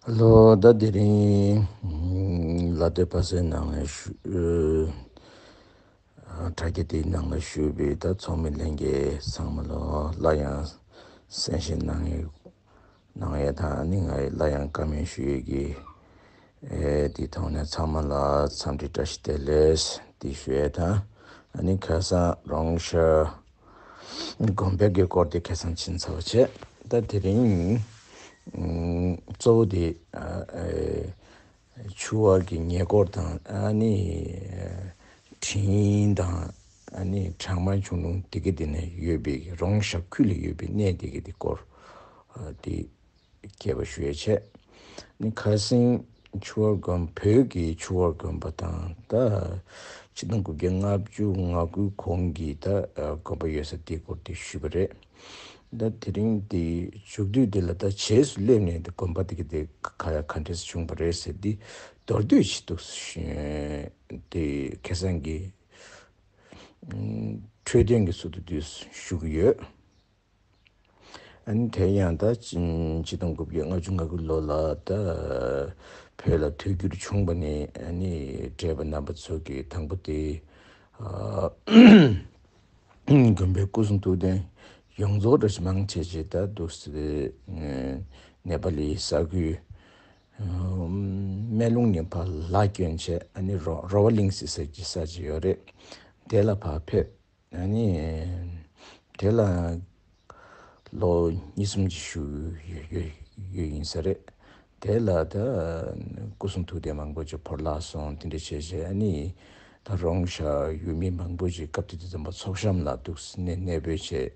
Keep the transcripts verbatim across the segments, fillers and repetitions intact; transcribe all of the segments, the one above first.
ལོ། ད་དེ་རིང་ལ་སྟོད་པ་སེ་ནང་ལ་ཞུ་ཨ་དྲ་རྒྱ་དེའི་ནང་ལ་ཞུགས་པའི་ད་ཚོགས་མི་ལྷན་རྒྱས་ཚང་མ་ལོ། སླར་ཡང་གསན་བཞེས་གནང་ཡས་གནང་ཡས་དང་ནི་ང་ཡི་སླར་ཡང་བཀའ་མོལ་ཞུ་ཡས་ཀྱི་ཨེ་དེའི་ཐོག་ནས་ཚང་མ་ལ་འཚམས་འདྲི་བཀྲ་ཤིས་བདེ་ལེགས་དེ་ཞུ་ཡས་དང་ཨ་ནི་ཁ་སང་རོང་ཤར་དགོན་པའི་གི་སྐོར་དེ་ཁ་སང་ཕྱིན་ཚར་བ་བྱས། ད་དེ་རིང་ཨུམ་གཙོ་བོ་དེ་ཨ་ཨེ་ཆུ་བར་གྱི་ཉེ་འཁོར་དང་ཨ་ནི་ཨེ་དྲིན་དང་ཨ་ནི་གྲང་དམར་ཁྱུང་ལུང་དེ་གི་དེ་ནས་ཡོད་པའི་རོང་ཤར་ཁུལ་ལ་ཡོད་པའི་གནས་དེ་གི་དེ་སྐོར་ཨ་དེ་རྒྱས་པ་ཞུ་ཡས་བྱས། ནི་ཁ་སང་ཆུ་བར་དགོན་བོད་ཀྱི་ཆུ་བར་དགོན་པ་དང་ད་ཆིག་སྟོང་དགུ་བརྒྱ་ལྔ་བཅུ་ང་དགུ་གོང་གི་ད་དགོན་པ་ཡོད་ས་དེའི་སྐོར་དེ་ཞུས་པ་རེད། ད་དེ་རིང་དེ་མཇུག་བསྡུས་དེ་ལ་ད་རྗེས་སུ་སླེབས་ནས་དེ་དགོན་པ་དེ་གི་དེ་ག་ཡ་ག་འདྲས་བྱུང་བ་རེད་ཟེར་དེ་མདོར་བསྡུས་ཤིག་འདུག་ཞུ་དེ་ཁ་སང་གི་འཕྲོས་དོན་གྱི་ཚུལ་དུ་དེ་ཞུ་གི་ཡོད། ཨ་ནི་དེ་ཡང་ད་ཆིག་སྟོང་དགུ་བརྒྱ་ལྔ་བཅུ་ང་དགུ་ལོ་ལ་ད་བོད་ལ་དུས་འགྱུར་བྱུང་བ་ནས་ཨ་ནི་བགྲེས་པ་རྣམ་པ་ཚོ་གིས་དང་པོ་དེ་ཨ་དགོན་པའི་སྐུ་གསུང་ཐུགས་རྟེན་ཡོངས་རྫོགས་འདྲ་ཞིག་མང་ཆེ་ཆེ་ད་འདུག་སེ་ནེ་པ་ལི་ས་ཁུལ་སྨན་ལུང་ནས་ཕར་ལ་བསྐྱོན་བྱས་ཨ་ནི་རོ་རོ་བ་གླིང་ཟེར་ས་ཅིག་ས་ཅིག་ཡོད་རེད། དེ་ལ་ཕར་ཕེབས། ཨ་ནི་དེ་ལ་ལོ་གཉིས་གསུམ་ཅིག་བཞུགས་ཡོད་ཡོད་ཡོད་ཡིན་ས་རེད། དེ་ལ་ད་སྐུ་གསུང་ཐུགས་རྟེན་མང་པོ་ཅིག་བོར་བརླག་སོང་། དེ་འདྲ་བྱས་བྱས་ཨ་ནི་ད་རོང་ཤར་ཡུལ་མི་མང་པོ་ཅིག་སྐབས་དེ་དུས་ཙམ་པ་ཚོགས་བཤམས་ལ་འདུག་སེ་གནས་གནས་སྤོས་བྱས་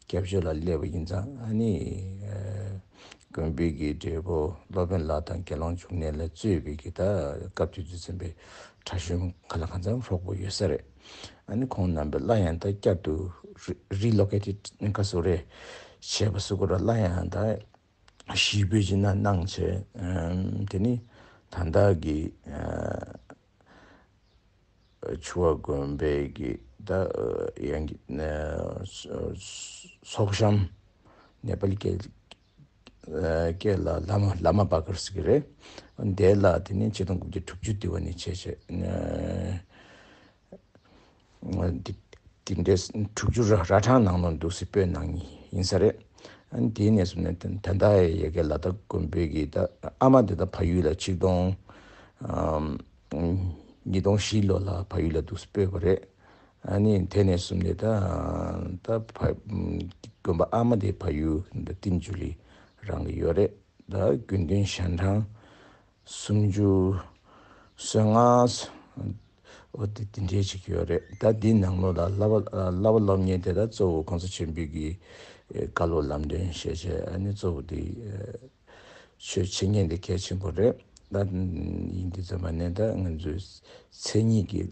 སྐྱབས་བཅོལ་ལ་སླེབས་པ་ཡིན་ཙང་ཨ་ནི་དགོན་པའི་གི་བགྲེས་པོ་སློབ་དཔོན་ལགས་དང་དགེ་སློང་འབྱུང་གནས་ལ་གཙོས་པའི་གི་ད་སྐབས་དེ་དུས་ཙམ་པའི་གྲྭ་གཞོན་ག་ལ་གང་འཚམ་ཧྲོག་པོ་ཡོད་ས་རེད། ཨ་ནི་ཁོང་རྣམ་པས་སླར་ཡང་ད་བསྐྱར་དུ་རི་རི་ལོ་ཀེ་ཊེཌ་ག་སུ་རེད་བྱས་པ་སུ་གུ་ར་སླར་ཡང་ད་གཞིས་སྤོས་ཅིག་ན་གནང་བྱས། ཨམ་དེ་ནི་ད་ལྟ་གི་ཨ་ཆུ་བ་དགོན་པའི་གི་ད་ཡང་གི་ཚོགས་བཤམས་ནེ་པ་ལི་སྐད་སྐད་ལ་བླ་མ་བླ་མ་པ་གར་ཟེར་གི་རེད། དེ་ལ་དེ་ནི་ཆིག་སྟོང་དགུ་བརྒྱ་དྲུག་ཅུ་དེ་བ་ནས་བྱས་བྱས། འདི་འདི་འདྲའི་དྲུག་ཅུ་ར་ར་གྲངས་ནང་ལོགས་འདུག་སེ་སྤོས་གནང་ཡིན་ས་རེད། ཨ་ནི་དེ་ནས་བཟུང་ནས་ད་ད་ལྟ་ཡ་གི་ལ་དྭགས་དགོན་པའི་གི་ད་ཨ་མ་དེ་ད་ཕ་ཡུལ་ལ་ཆིག་སྟོང་ཨམ་ཉིས་སྟོང་བཞི་ལོ་ལ་ཕ་ཡུལ་ལ་འདུག་སེ་སྤོས་པ་རེད། ཨ་ནི་དེ་ནས་བཟུང་ནས་ད་ད་ཕ་དགོན་པ་ཨ་མ་དེ་ཕ་ཡུལ་ད་ཏིན་ཇུ་ལི་རང་གི་ཡོད་རེད། ད་དགེ་འདུན་ཞལ་གྲངས་སུམ་ཅུ་སོ་ལྔ་འོ་དེ་དེ་འདྲའི་ཅིག་ཡོད་རེད། ད་འདི་ནང་ལོགས་ལ་བསླབ་པ་བསླབ་པ་སློབ་གཉེར་དེ་ད་གཙོ་བོ་གོང་ས་ཆེན་པོའི་གི་ཨེ་བཀའ་སློབ་ལམ་སྟོན་ཞེས་བྱས་ཨ་ནི་གཙོ་བོ་དེ་ཨེ་ཆོས་འཆད་ཉན་དེ་གལ་ཆེན་པོ་རེད། ད་ཡིན་དུས་ཙམ་པ་ནས་ད་ང་ཚོའི་མཚན་ཉིད་ཀྱི་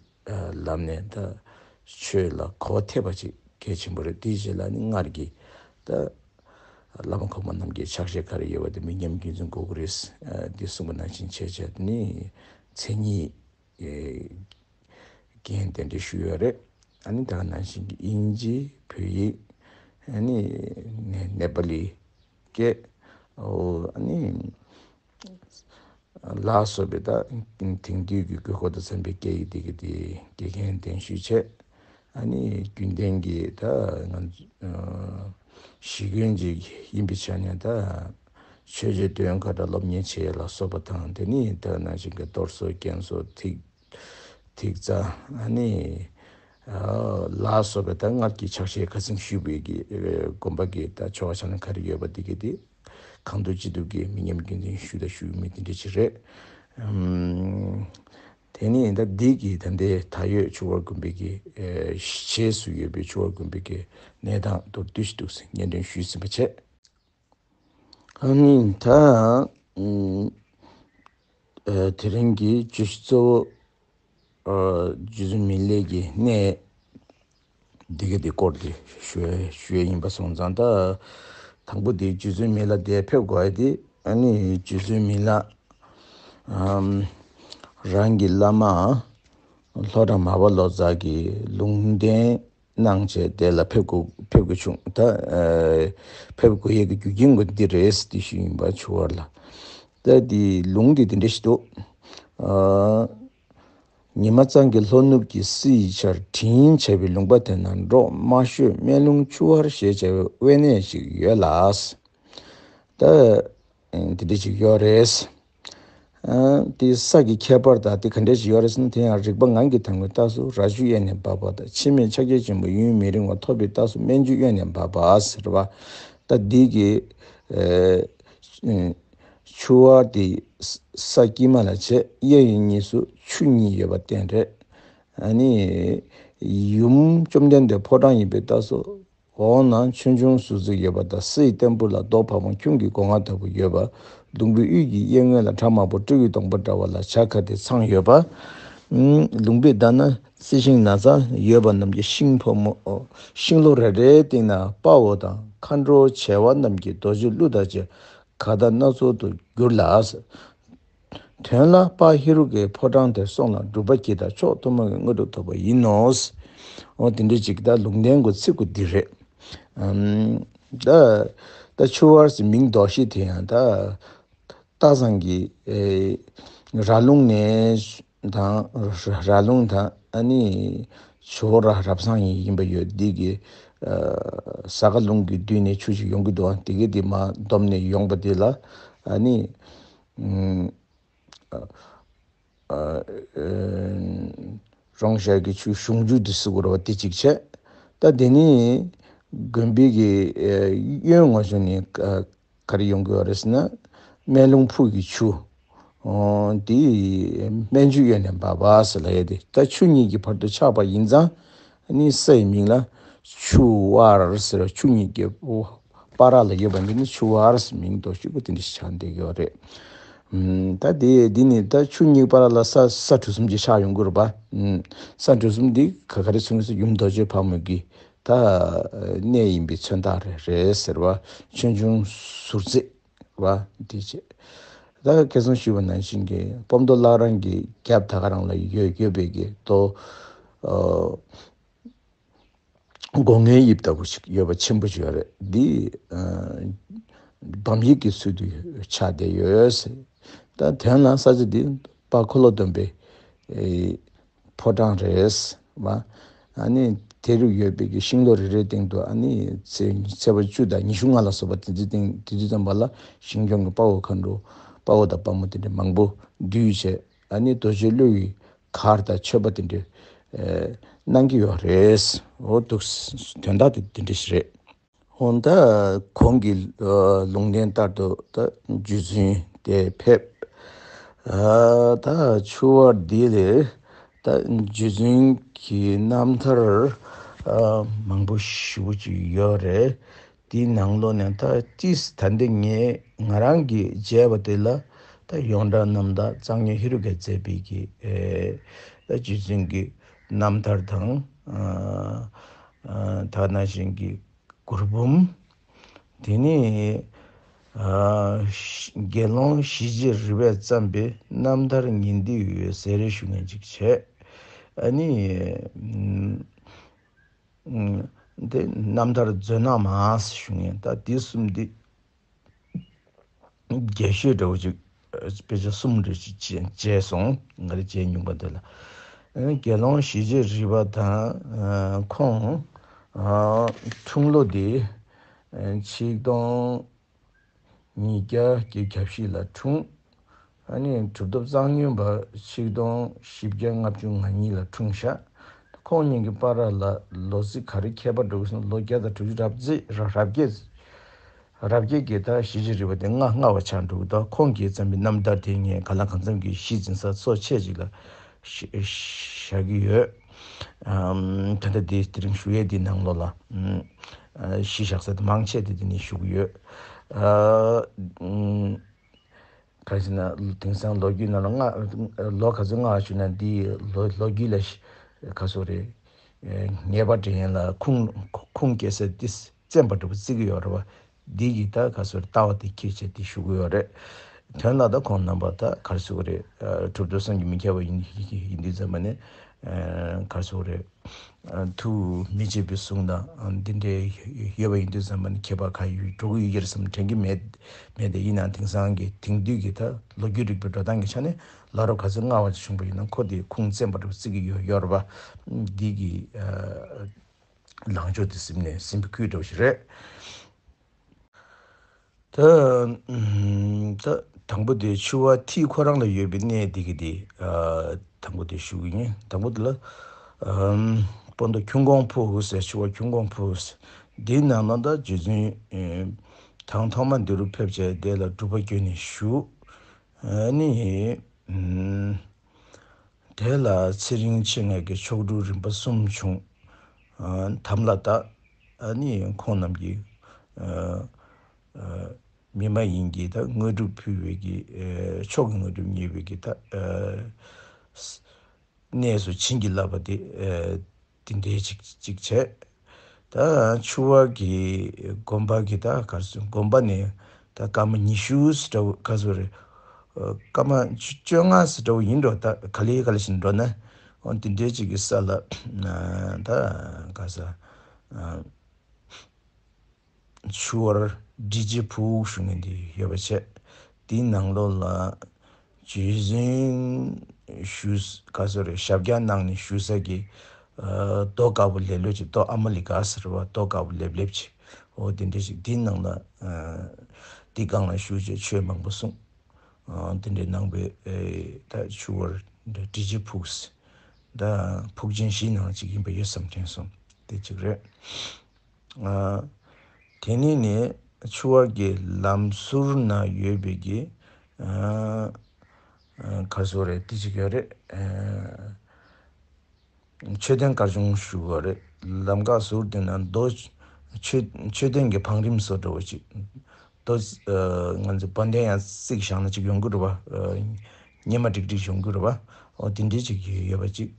ལམ་ནས་ད་ཆོས་ལ་གོ་བ་ཐེབས་པ་ཅིག་གལ་ཆེན་པོ་རེད། དེའི་རྗེས་ལ་ནི་སྔར་གྱི་ད་བླ་མ་གོང་མ་རྣམས་ཀྱི་ཕྱག་བཞེས་ག་རེ་ཡོད་པ་དེ་མི་ཉམས་རྒྱུན་འཛིན་དགོས་ཀྱི་རེད། འདི་གསུངས་པ་ནང་བཞིན་བྱས་བྱས་ནི་མཚན་ཉིད་རྒན་གདན་འདྲེན་ཞུས་ཡོད་རེད། ཨ་ནི་ད་ག་ནང་བཞིན་གྱི་དབྱིན་ཇི་བོད་ཡིག་ཨ་ནི་ནེ་པ་ལི་སྐད་ཨོ་ཨ་ནི། ལ་སོགས་པའི་ད་དེང་དུས་ཀྱི་དགོས་མཁོ་དང་འཚམ་པའི་སྐད་ཡིག་དེ་གི་དེ་དགེ་རྒན་གདན་ཞུས་བྱས། ཨ་ནི་རྒྱུན་ལྡན་གྱི་ད་ང་གཞིས་ཀུན་ཅིག་ཡིན་པའི་ཆ་ནས་ད་ཆོས་རྗེ་དོན་ག་འདྲ་སློབ་གཉེར་བྱེད་ཡས་ལ་སོགས་པ་དང་དེ་ནི་ད་ནང་བཞིན་གྱི་གཏོར་ཟོར་རྐྱེན་སོར་ཐིག་ཐིག་རྩ་ཨ་ནི་ལ་སོགས་པའི་ད་སྔར་གྱི་ཕྱག་བཞེས་ཁ་སང་ཞུས་པའི་གི་དགོན་པ་གི་ད་ཆོ་ག་ཆ་ནས་ག་རེ་ཡོད་པ་དེ་གི་དེ། གང་ཐུབ་ཅི་ཐུབ་ཀྱིས་མི་ཉམས་རྒྱུན་འཛིན་ཞུས་དང་ཞུ་མི་དེ་འདྲ་ཅིག་རེད། ཨམ། དེ་ནས་ད་འདི་གི་ད་ལྟའི་ད་ཡོད་ཆུ་བར་དགོན་པའི་གི་ཨེ་རྗེས་སུ་ཡོད་པའི་ཆུ་བར་དགོན་པའི་གི་གནས་སྟངས་མདོར་བསྡུས་ཤིག་འདུག་སེ་སྙན་སྒྲོན་ཞུས་ཟིན་པ་བྱས། ཨ་ནི་ད་ཨམ་ཨེ་དེ་རིང་གི་བརྗོད་གཞི་གཙོ་བོ་ཨ་རྗེ་བཙུན་མི་ལའི་གི་གནས་འདི་ག་དེ་སྐོར་དེ་ཞུ་ཞུ་ཡས་ཡིན་པ་སོང་ཙང་ད་དང་པོ་དེ་རྗེ་བཙུན་མི་ལ་དེ་ཕེབས་དགོས་ཡ་དེ་ཨ་ནི་རྗེ་བཙུན་མི་ལ་ཨམ་རང་གི་བླ་མ་ལྷོ་བྲག་མར་པ་ལོ་ཙཱ་གི་ལུང་བསྟན་གནང་བྱས་དེ་ལ་ཕེབས་དགོས་ཕེབས་དགོས་བྱུང་ད་ཨ་ཕེབས་དགོས་ཡས་ཀྱི་རྒྱུ་རྐྱེན་དེ་འདི་རེད་ཟེར་དེ་ཞུས་ཡིན་པ་ཆུ་བར་ལ། ད་དེ་ལུང་དེ་དེ་འདྲ་ཞིག་འདུག་ཨ། ཉི་མ་གཙང་གི་ལྷོ་ནུབ་ཀྱི་བསིལ་ཆར་དྲིན་བྱས་པའི་ལུང་པ་དེ་ན་འབྲོག་དམའ་ཤོས་སྨན་ལུང་ཆུ་ཝར་ཞེས་བྱ་བའི་དབེན་གནས་ཤིག་ཡོད་ལ། ད་དེ་འདྲ་ཞིག་ཡོད་རེད། ཨ། དེ་ས་གི་ཁྱད་པར་དང་དེ་ག་འདྲ་ཞིག་ཡོད་རེད་ཟེར་ན། དེ་ཡང་རིག་པ་ངང་གིས་དང་བའི་རྟགས་སུ་ར་ཆུ་གཡས་ནས་འབབ་པ་དང་། འཆི་མེད་ཕྱག་རྒྱ་ཆེན་པོ་ཡུན་མི་རིང་བ་ཐོབ་པའི་རྟགས་སུ་སྨན་ཆུ་གཡོན་ནས་འབབ་པ་ཟེར་བ། ད་འདི་གི་ཨེ་ཆུ་བར་དེ་ས་དཀྱིལ་མ་ལ་བྱས། གཡས་གཡོན་གཉིས་སུ་ཆུ་གཉིས་ཡོད་པ་བསྟན་རེད། ཨ་ནི་ཡུམ་བཅོམ་ལྡན་འདས་ཕོ་བྲང་ཡིན་པའི་རྟགས་སུ། འོག་ན་ཆོས་འབྱུང་ཟུར་ཚིགས་ཡོད་པ་དང་། སའི་གཏན་ཕུག་ལ་རྡོ་ཕ་བོང་ཁྱུང་གི་སྒོ་ང་ལྟ་བུ་ཡོད་པ། ལུང་པའི་དབུས་ཀྱི་གཡས་ངོས་ལ་བྲག་དམར་པོ་སྤྲེའུ་གདོང་པ་འདྲ་བ་ལ་བྱ་ཁ་དེ་ཚང་ཡོད་པ། ཨུམ། ལུང་པའི་ཟླ་ན་རྩི་ཤིང་ན་ཚ་ཡོད་པ་རྣམས་ཀྱི་ཤིང་ཕོ་མོ། ཤིང་ལོ་རེ་རེའི་སྟེང་ན་དཔའ་བོ་དང་མཁའ་འགྲོ་བྱེ་བ་རྣམས་ཀྱི་རྡོ་རྗེ་གླུ་དང་བཅས་ཁ་བརྡ་སྣ་ཚོགས་སུ་འགྱུར་ལ། དོན་ལ་དཔལ་ཧེ་རུ་ཀའི་ཕོ་བྲང་དེར་སོང་ལ་སྒྲུབ་པ་བགྱིས་དང་མཆོག་ཐུན་མོང་གི་དངོས་གྲུབ་ཐོབ་པ་ཡིན་ནོ། འོ་དེ་འདྲ་ཅིག་ད་ལུང་བསྟན་གྱི་ཚིག་གི་འདི་རེད། ཨམ། ད་ད་ཆུ་བར་ཟེར་མིང་འདོགས་གཞི་དེ་ཡང་ད་སྟག་ཚང་གི་ཨེ་ར་ལུང་ནས་དང་། ར་ལུང་དང་ཨ་ནི་ཆུ་བོ་ར་རབ་བཟང་ཡིན་ཡིན་པ་ཡོད། འདི་གི་ཨ་ཟ་ཁ་ལུང་གི་མདུན་ནས་ཆུ་ཞིག་ཡོང་གི་འདུག་དེ་གི་དེ་མར་བསྡོམས་ནས་ཡོང་པ་དེ་ལ་ཨ་ནི། ཨ། ཨ། ཨ། རོང་ཞྭ་གི་ཆུ་གཞུང་ཆུ་འདི་ཟེར་དགོས་རེད་པ། དེ་གཅིག་བྱས། ད་དེ་ནི་དགོན་པའི་གི་ཨ་གཡོན་ངོས་ཕྱོགས་ནས་ཨ་ག་རེ་ཡོང་གི་ཡོད་རེད་ཟེར་ན། སྨན་ལུང་ཕུག་གི་ཆུ། ཨོ། འདི་སྨན་ཆུ་གཡོན་ནས་འབབ་པ་ཟེར་ལབ་ཡས་དེ། ད་ཆུ་གཉིས་ཀྱི་བར་དུ་ཆགས་པ་ཡིན་ཙང་ནི་སའི་མིང་ལ་ཆུ་བར་ཟེར། ཆུ་གཉིས་ཀྱི་བར་ལ་ཡོད་པ་འདི་ནི་ཆུ་བར་ཟེར་མིང་འདོགས་གཞི་གི་དེ་འདྲ་ཞིག་ཆགས་བསྡད་ཀྱི་ཡོད་རེད། ཨུམ། ད་དེ་འདི་ནི་ད་ཆུ་གཉིས་བར་ལ་ས་ས་གྲུ་གསུམ་ཅིག་ཆགས་ཡོང་གི་རེད་པ། ཨུམ། ས་གྲུ་གསུམ་འདི་ག་ག་རེ་མཚོན་གྱི་ཟེར། ཡུམ་རྡོ་རྗེ་ཕག་མོ་གི་ད་གནས་ཡིན་པའི་མཚོན་རྟགས་རེད་རེད་ཟེར་བ། ཆོས་འབྱུང་ཟུར་ཚིགས་པ་འདི་བྱས། ད་ཁ་སང་ཞུས་པ་ནང་བཞིན་གྱི་སྤོམ་མདོ་བླ་བྲང་གི་རྒྱབ་ད་ག་རང་ལ་ཡོད་ཡོད་པའི་གི་རྡོ། ཨ། སྒོ་ངའི་དབྱིབས་ལྟ་བུ་ཞིག་ཡོད་པ་ཆེན་པོ་ཞིག་ཡོད་རེད། འདི་ཨ་བམ་ཡིག་གི་ཚུལ་དུ་ཆགས་བསྡད་ཡོད། ད་དོན་ལ་ས་ཆ་འདི་དཔལ་འཁོར་ལོ་སྡོམ་པའི་ཨེ་ཕོ་བྲང་རེད་པ། ཨ་ནི་དེ་རུ་ཡོད་པའི་གི་ཤིང་ལོ་རེ་རེའི་སྟེང་དུ་ཨ་ནི་ཚེས་ཚེས་པ་བཅུ་དང་ཉི་ཤུ་ལྔ་ལ་སོགས་པ་དེ་ཚོའི་སྟེང་དེ་དུས་ཙམ་པ་ལ་ཞིང་སྐྱོང་གི་དཔའ་བོ་མཁའ་འགྲོ་དཔའ་བོ་དང་དཔའ་མོ་དེ་འདྲ་མང་པོ་འདུས་བྱས། ཨ་ནི་རྡོ་རྗེ་གླུ་ཡི་གར་དང་མཆོད་པ་དེ་འདྲ་ཨེ་གནང་གི་ཡོད་རེད། འོ་འདུག་དོན་དག་དེ་དེ་འདྲ་ཞིག་རེད། འོ་ད་གོང་གི་ཨ་ལུང་བསྟན་ལྟར་དུ་ད་རྗེ་བཙུན་དེ་ཕེབས། ཨ་ད་ཆུ་བར་འདི་ལ་ད་རྗེ་བཙུན་གྱི་རྣམ་ཐར་ཨ་མང་པོ་ཞེ་པོ་ཅིག་ཡོད་རེད། དེའི་ནང་ལོགས་ནས་ད་ཏིས་ད་འདི་ངས་ང་རང་གིས་མཇལ་བ་དེ་ལ་ད་ཡོངས་གྲགས་རྣམ་དག་གཙང་སྨྱོན་ཧེ་རུ་ཀས་མཛད་པའི་གི་ཨེ་ད་རྗེ་བཙུན་གྱི་རྣམ་ཐར་དང་། ཨ་ཨ་ད་ནང་བཞིན་གྱི་གུར་འབུམ། དེ་ནས་ཨ་དགེ་སློང་ཞི་བྱེད་རི་པས་བརྩམས་པའི་རྣམ་ཐར་ཉིན་འདི་ཡི་ཟས་རིགས་ཞུ་མཁན་ཅིག་བྱས། ཨ་ནི། ཨུམ། དེ་རྣམ་ཐར་མཛོད་ནག་མ་ཞུ་མཁན། ད་དེ་གསུམ་འདི་རྒྱས་ཤོས་འདྲ་བོ་ཅིག་དཔེ་ཆ་གསུམ་རེ་ཅིག་བྱས་བྱས་སོང་། ང་རེ་བྱས་མྱོང་པ་འདི་ལ། ཨ་ནི་དགེ་སློང་ཞི་བྱེད་རི་པ་དང་ཨ་ཁོང་ཨ་འཁྲུངས་ལོ་འདི་ཨ་ཆིག་སྟོང་ཉིས་བརྒྱ་གྱ་བཞི་ལ་འཁྲུངས། ཨ་ནི་གྲུབ་ཐོབ་གཙང་སྨྱོན་པ་ཆིག་སྟོང་བཞི་བརྒྱ་ལྔ་བཅུ་ང་གཉིས་ལ་འཁྲུངས་ཤག་ཁོང་གཉིས་ཀྱི་བར་ལ་ལོ་ཚིགས་ག་རེ་ཁྱད་པར་འགྲོ་གི་སོང་། ལོ་བརྒྱ་དང་དྲུག་ཅུ་རེ་བརྒྱད་རེ་བརྒྱད་རེ་བརྒྱད་ཀྱི་ད་ཞི་བྱེད་རི་པ་དེ་སྔ་སྔ་བ་ཆགས་འགྲོ་གི་འདུག་ཁོང་གིས་བརྩམས་པའི་རྣམ་ཐར་དེ་ངས་གང་ལ་གང་འཚམ་གྱིས་གཞི་འཛིན་ས་ཚོ་ཆེ་ཅིག་ལ་བཞག་གི་ཡོད། ཨམ། ད་ལྟ་དེ་དེ་རིང་ཞུ་ཡས་དེའི་ནང་ལོགས་ལ་ཨམ། ཨ་གཞི་བཞག་ས་དེ་མང་ཆེ་དེ་དེ་ནས་ཞུ་གི་ཡོད། ཨ། ཨམ། ག་རེ་ཟེར་ན་དེང་སང་ལོ་རྒྱུས་ནང་ལ་ལྔ་ལོ་ག་ཚོད་ལྔ་བ་ཞུ་ན་འདི་ལོ་ལོ་རྒྱུས་ལ་ག་ཚོད་རེད། ངེས་པ་འདྲེན་ཡན་ལ་ཁུངས་ཁུངས་སྐྱེལ་ས་འདི་བཙན་པ་འདྲ་པོ་བརྩི་གི་ཡོད་རེད་པ། འདི་གི་ད་ག་ཚོད་ལྟ་བ་དེ་ཁྱེད་ཆེ་དེ་ཞུ་གི་ཡོད་རེད། དོན་ལ་ད་ཁོང་རྣམ་པ་ད་ག་རེ་ཟེར་གི་རེད། གྲུབ་ཐོབ་བསམ་གྱིས་མི་ཁྱབ་པ་ཡིན་ཡིན་དུས་ཙམ་པ་ནས་ ག་རེ་ཟེར་དགོས་རེད། ཐུགས་མི་ཆེས་པའི་གསུང་དང་འདི་འདྲའི་ཡོད་པ་ཡིན་དུས་ཙམ་པ་ནི་ཁྱད་པར་ག་ཡོད་འགྲོ་གི་ཡོད་ཀྱི་རེད་བསམ་དྲན་གྱི་མེད། མེད་དེ་ཡིན་ནའང་དེང་སང་གི་དེང་དུས་ཀྱི་ད་ལོ་རྒྱུས་རིག་པའི་འགྲོ་སྟངས་ཀྱི་ཆ་ནས་ལ་རོ་ག་ཚོད་སྔ་བ་ཅིག་བྱུང་པ་ཡིན་ན་ཁོ་དེ་ཁུངས་བཙན་པ་འདྲ་བོ་བརྩི་གི་ཡོད་ཡོད་རེད་པ། འདི་གི་ལངས་ཕྱོགས་དེ་སེམས་ནས་སེམས་པའི་ཁུལ་འདྲ་བོ་ཞིག་རེད། ད་ད་དང་པོ་དེ་ཕྱུ་པ་ཐིག་ཁོ་རང་ལ་ཡོད་པའི་གནས་དེ་གི་དེ་དང་པོ་དེ་ཞུ་གི་ཡིན། དང་པོ་དེ་ལ་སྤོན་ཏོ་ཁྱུང་ཀོང་ཕུ་ཟེར། ཕྱུ་པ་ཁྱུང་ཀོང་ཕུ་ཟེར། འདིའི་ནང་ན་ད་རྗེ་བཙུན་དང་ཐོག་མ་འདི་རུ་ཕེབས་བྱས་དེ་ལ་སྒྲུབ་པ་བསྐྱོན་ནས་བཞུགས། ཨ་ནི། དེ་ལ་ཚེ་རིང་མཆེད་ལྔ་གི་མཆོག་སྤྲུལ་རིམ་པ་གསུམ་བྱུང་། དམ་ལ་བཏགས། ཨ་ནི་ཁོང་རྣམས་ཀྱིས་མི་མ་ཡིན་གྱི་ད་དངོས་གྲུབ་ཕུལ་བའི་གི་མཆོག་གི་དངོས་གྲུབ་བརྙེས་པའི་གི་ད་གནས་སུ་བྱིན་གྱིས་བརླབས་པ་དེ། དེ་འདྲའི་ཅིག་ཅིག་བྱས། ད་ཕྱུ་པ་གི་དགོན་པ་གི་ད་ག་རེ་ཟེར། དགོན་པ་ནས་ད་སྐར་མ་ཉི་ཤུ་ཙམ་འདྲ་བོ་ག་རེ་ཟེར། སྐར་མ་བཅོ་ལྔ་ཙམ་འདྲ་བོ་ཡིན་འགྲོ། ད་ག་ལེ་ག་ལེ་བྱས་ནས་འགྲོ་ན། འོ་དེ་འདྲའི་ཅིག་གི་ས་ལ་ད་ག་རེ་ཟེར། ཆུ་བར་བྲིས་རྗེས་ཕུག་ཞུ་མཁན་དེ་ཡོད་པ་བྱས། དེའི་ནང་ལོགས་ལ་རྗེ་བཙུན་བཞུགས་ག་ཚོད་རེད། ཞབས་བཀྱག་གནང་ནས་བཞུགས་ས་གི་རྡོ་དཀར་པོ་ལེབ་ལེབ་ཅིག་རྡོ་ཨ་མ་ལི་ཀ་ཟེར་བ། རྡོ་དཀར་པོ་ལེབ་ལེབ་ཅིག་འོ་དེ་འདྲ་ཞིག་དེའི་ནང་ལ་དེའི་སྒང་ལ་བཞུགས་བྱས་ཆོས་མང་པོ་གསུངས། དེ་འདྲའི་ནང་པའི་ད་ཆུ་བར་བྲིས་རྗེས་ཕུག་ཟེར། ད་ཕུག་ཆེན་བཞིའི་ནང་གཅིག་ཡིན་པ་ཡོད་བསམ་དྲན་སོང་། དེ་གཅིག་རེད། དེ་ནས་ནི་ཆུ་བར་གྱི་ལམ་ཟུར་ན་ཡོད་པའི་གི་ག་ཚོད་རེད། དེ་གཅིག་ཡོད་རེད། མཆོད་རྟེན་དཀར་ཆུང་ཞུ་དགོས་རེད། ལམ་ཁ་ཟུར་དེ་ན་རྡོ་མཆོད་མཆོད་རྟེན་གྱི་བང་རིམ་བཟོ་འདྲ་བོ་ཅིག་རྡོ་ང་ཚོ་བ་དན་ཡང་བརྩིགས་བཞག་ན་ཅིག་ཡོང་གི་རེད་བ། སྙེ་མ་ཀྲིག་ཀྲིག་ཡོང་གི་རེད་བ། འོ་དེ་འདྲའི་ཅིག་ཡོད་པ་ཅིག་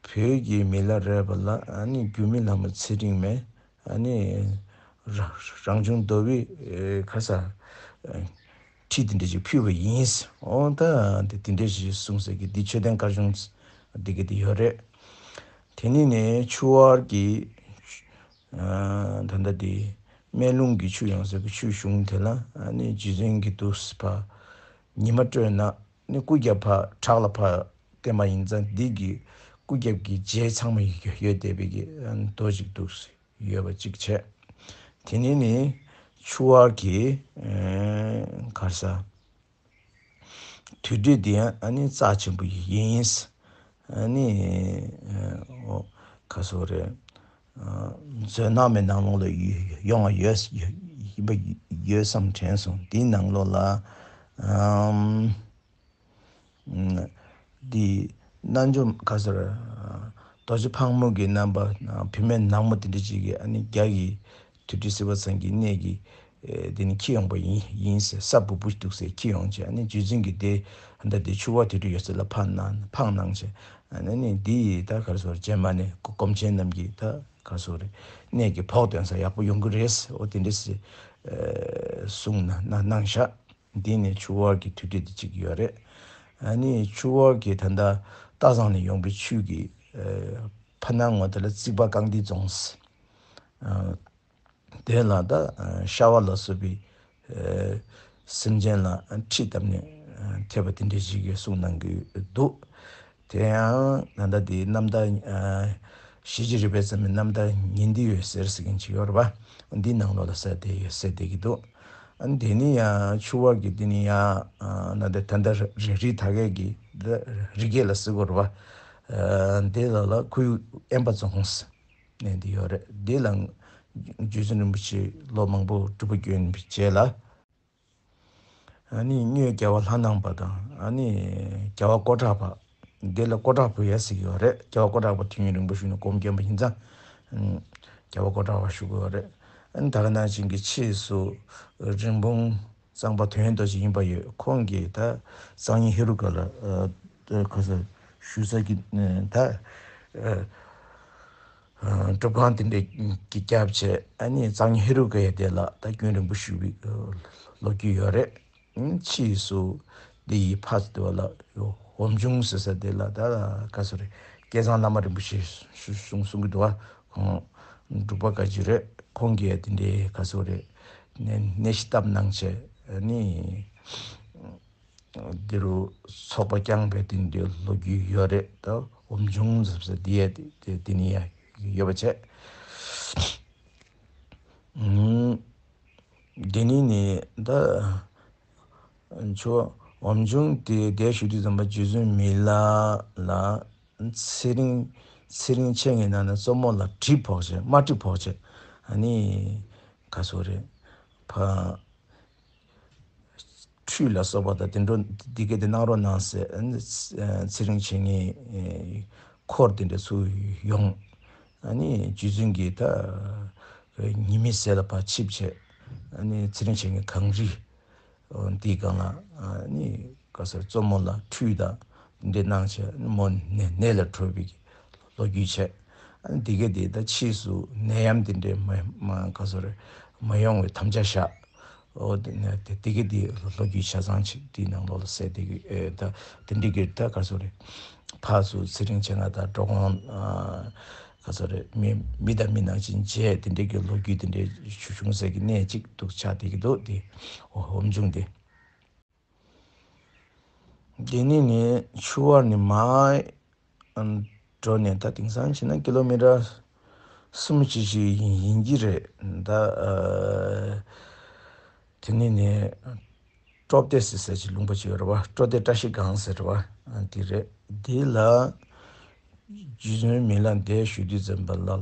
བོད་ཀྱི་མི་ལ་རས་པ་ལ་ཨ་ནི་རྒྱུད་སྨིན་ལྷ་མོ་ཚེ་རིང་མས་ཨ་ནི་ར་རང་བྱུང་རྡོ་བའི་ཁ་ས་ཁྲིད་དེ་འདྲ་ཞིག་ཕུལ་བ་ཡིན། འོ་ད་དེ་དེ་འདྲ་ཞིག་གསུངས་ཟེར་གི་འདི་མཆོད་རྟེན་དཀར་ཆུང་འདི་གི་འདི་ཡོད་རེད། དེ་ནི་ནས་ཆུ་བར་གྱི་ད་ལྟ་དེ་སྨན་ལུང་གི་ཆུ་ཡང་ཟེར་གི་ཆུ་གཞུང་དེ་ལ་ཨ་ནི་རྗེ་བཙུན་གྱི་དུས་ཕ་ཉི་མ་སྤྲོས་ན། ནི་སྐུ་རྒྱབ་ཕ་བྲག་ལ་ཕ་བསྟན་པ་ཡིན་ཙང་འདི་གི་སྐུ་རྒྱབ་ཀྱི་རྗེས་ཚང་མ་ཡོད་བསྡད་པའི་གི་རྡོ་ཅིག་འདུག་ཡོད་པ་ཅིག་བྱས། དེ་ནས་ནི་ཆུ་བར་གྱི་གར་ས་དུར་ཁྲོད་འདི་ཡང་ཨ་ནི་རྩ་ཆེན་པོ་ཡིན། ཨ་ནི་ག་སོ་རེད། མཛོད་ནང་མའི་ནང་ལོགས་ལ་ཡོང་བ་ཡོད་ཡིན་པ་ཡོད་བསམ་དྲན་སོང་། འདིའི་ནང་ལོགས་ལ། འདི་རྣལ་འབྱོར་ག་ཟེར། རྡོ་རྗེ་ཕག་མོ་གི་རྣམ་པ་བུད་མེད་ནག་མོ་དེ་འདྲ་ཅིག་གིས་ཨ་ནི་རྒྱ་གི་དུར་ཁྲོད་སེ་བ་ཚང་གི་གནས་ཀྱི་དེ་ནི་འཁྱེར་ཡོང་པ་ཡིན་ཡིན་ཟེར། ས་སྦུག་པོ་འདུག་ཟེར་འཁྱེར་ཡོང་བྱས། ཨ་ནི་རྗེ་བཙུན་གྱིས་དེ་ད་དེ་ཆུ་བར་དུར་ཁྲོད་ཡོད་ས་ལ་ཕར་གནང་ཕར་གནང་བྱས། ཨ་ནི་འདི་ད་ག་ཟེར་རྗེས་མ་ནས་སྒོམ་ཆེན་རྣམས་ཀྱིས་ད་ག་ཟེར་རེད། གནས་ཀྱི་བོགས་འདོན་ས་ཡག་པོ་ཡོང་གི་རེད་ཟེར། འོ་དེ་འདྲ་ཟེར་གསུངས་ན་གནང་བཞག་འདི་ནི་ཆུ་བར་གྱི་དུར་ཁྲོད་དེ་གཅིག་ཡོད་རེད། ཨ་ནི་ཆུ་བར་གྱི་ད་ལྟ་སྟག་ཚང་ནས་ཡོང་པའི་ཆུ་གི་ཕ་ནང་ངོ་དེ་ལ་རྩིག་པ་རྐང་མཐིལ་རྫོང་ཟེར། དེ་ལ་ད་ཤ་བ་ལ་སོགས་པའི་སེམས་ཅན་ལ་ཁྲིད་བཏབ་ནས་ཐེབས་པ་དེ་འདྲ་ཞིག་གིས་གསུང་གནང་གི་འདུག་དེ་ཡང་ད་ལྟ་དེའི་རྣམ་ཐར་ཨ་ཞི་བྱེད་རི་པའི་ཚང་མའི་རྣམ་ཐར་ཉན་འདི་ཡོད་ཟེར་ཟེར་མཁན་ཅིག་ཡོད་རེད་པ། འདིའི་ནང་ལོགས་ལ་གསལ་བསྡད་ཡོད་གསལ་བསྡད་ཀྱི་འདུག་ཨ་ནི་དེ་ནི་ཡང་ཆུ་བར་གྱི་དེ་ནི་ཡང་ཨ་ད་ལྟ་ད་ལྟ་རི་རི་ད་གས་ཀྱི་རི་རྒྱལ་ལ་ཟེར་དགོས་རེད་པ། ཨ་འདི་ལ་ལ་ཁུལ་དབེན་པ་རྫོང་ནས་འདི་ཡོད་རེད། འདི་ལ་རྗེ་བཙུན་རིན་པོ་ཆེ་ལོ་མང་པོ་སྒྲུབ་པ་བསྐྱོན་པའི་རྗེས་ལ། ཨ་ནི་གཉོས་རྒྱལ་བ་ལྷ་ནང་པ་དང་ཨ་ནི་རྒྱལ་བ་ཀོ་ཁྲག་པ། འདི་ལ་ཀོ་ཁྲག་པ་ཡ་ཟེར་གྱི་ཡོད་རེད། རྒྱལ་བ་ཀོ་ཁྲག་པ་དུས་ཡུན་རིང་པོ་བཞུགས་ནས་སྒོམ་བསྐྱོན་པ་ཡིན་ཙང་། རྒྱལ་བ་ཀོ་ཁྲག་པ་ཞུ་གི་ཡོད་རེད། ཨ་ནི་ད་ག་ནང་བཞིན་གྱི་ཕྱིས་སུ་རིན་སྤུངས་གཙང་པ་དོན་ཡོད་རྡོ་རྗེ་ཡིན་པ་ཡོད། ཁོང་གིས་ད་གཙང་གཉན་ཧེ་རུ་ཀ་ལ་ཨ་ཁ་ས་ཞུ་ས་གི་ད་ཨ་སྒྲུབ་ཁང་དེ་འདྲ་གི་བརྒྱབ་བྱས། ཨ་ནི་གཙང་གཉན་ཧེ་རུ་ཀ་ཡ་དེ་ལ་ད་རྒྱུན་རིང་པོ་བཞུགས་པའི་ལོ་རྒྱུས་ཡོད་རེད། ཕྱིས་སུ་འདི་ཡི་ཕ་དེ་བ་ལ་ཧོ་ འོམ་ཆུང་ཟེར་ས་དེ་ལ་ད་ག་སོ་རེད། སྐལ་བཟང་བླ་མ་རིན་པོ་ཆེ་གསུང་གསུང་གི་འདུག་བ། ཁོང་འབྲུག་པ་བཀའ་བརྒྱུད་རེད། ཁོང་གིས་དེ་འདྲའི་ག་སོ་རེད། ནས་ནས་ཤི་བཏབ་གནང་བྱས་ནི། འདི་རུ་ཚོགས་པ་བསྐྱངས་པའི་དེ་འདྲའི་ལོ་རྒྱུས་ཡོད་རེད། ད་འོམ་ཆུང་ཟེར་ས་དེ་ཡ་དེ་དེ་ནི་ཡ་ཡོད་པ་བྱས། ཨུམ། དེ་ནི་ནི་ད་ཆོ་འོམ་ཆུང་དེ་དེ་ཞུ་དུས་ཙམ་པ་རྗེ་བཙུན་མི་ལ་ལ་ཚེ་རིང་ཚེ་རིང་མཆེད་ལྔའི་ནང་ན་གཙོ་མོ་ལ་གྲིབ་ཕོག་བྱས། རྨ་གྲིབ་ཕོག་བྱས། ཨ་ནི་ག་སོ་རེད། ཕ་ཁྲུས་ལ་སོགས་པ་དང་དེ་འགྲོ་འདི་གས་དེ་གནང་རོགས་གནང་ཟེར། ཨ་ནི་ཚེ་རིང་མཆེད་ལྔའི་འཁོར་དེ་འདྲ་ཚུར་ཡོང་། ཨ་ནི་རྗེ་བཙུན་གྱིས་ད་ཉི་མའི་ཟེར་ལ་ཕར་ཆིབས་བྱས། ཨ་ནི་ཚེ་རིང་མཆེད་ལྔའི་གངས་རི་འདིའི་སྒང་ལ་ཨ་ནི་ག་སར་གཙོ་མོ་ལ་ཁྲུས་དང་འདི་གནང་བྱས། མོ་ནད་ནད་ལ་གྲོལ་བའི་ལོ་རྒྱུས་བྱས། ཨ་ནི་འདི་གས་དེ་ད་ཕྱིས་སུ་ནད་ཡམས་དེ་འདྲའི་མ་མ་ག་སར་མ་ཡོང་བའི་དམ་བཅའ་བཞག། འོ་དེ་ནས་དེ་དེ་གི་དེ་ལོ་རྒྱུས་ཆ་ཚང་ཅིག་དེའི་ནང་ལོགས་ལ་གསལ། དེ་གི་ཨེ་ད་དེ་འདྲི་གི་ད་ག་སོ་རེད། ཕར་ཚུར་ཚེ་རིང་མཆེད་ལྔ་དང་འགྲོ་མགོན་ཨ་ག་སོ་རེད། མི་མི་དང་མི་ནང་བཞིན་བྱས། དེ་འདྲི་གི་ལོ་རྒྱུས་དེ་འདྲའི་ཞུ་བྱུང་ཟེར་གི་གནས་ཅིག་འདུག་ཆགས་བསྡད་ཀྱི་འདུག་དེ། འོ་འོམ་ཆུང་དེ། དེ་ནི་ནི་ཆུ་བར་ནི་མ་འགྲོ་ནས་ད་དེང་སང་བྱས་ན་ཀི་ལོ་མི་ཊར་གསུམ་ཅིག་ཅིག་ཡིན་ཡིན་གྱི་རེད། ད་ཨ་དེ་ནི་ནི་ཀྲོབ་སྟེ་ཟེར་ས་ཅིག་ལུང་པ་ཅིག་ཡོད་རེད་བ། ཀྲོབ་སྟེ་བཀྲ་ཤིས་སྒང་ཟེར་བ་དེ་རེད། དེ་ལ་རྗེ་བཙུན་མི་ལ་འདས་ཞུ་དུས་ཙམ་པ་ལ་ལ་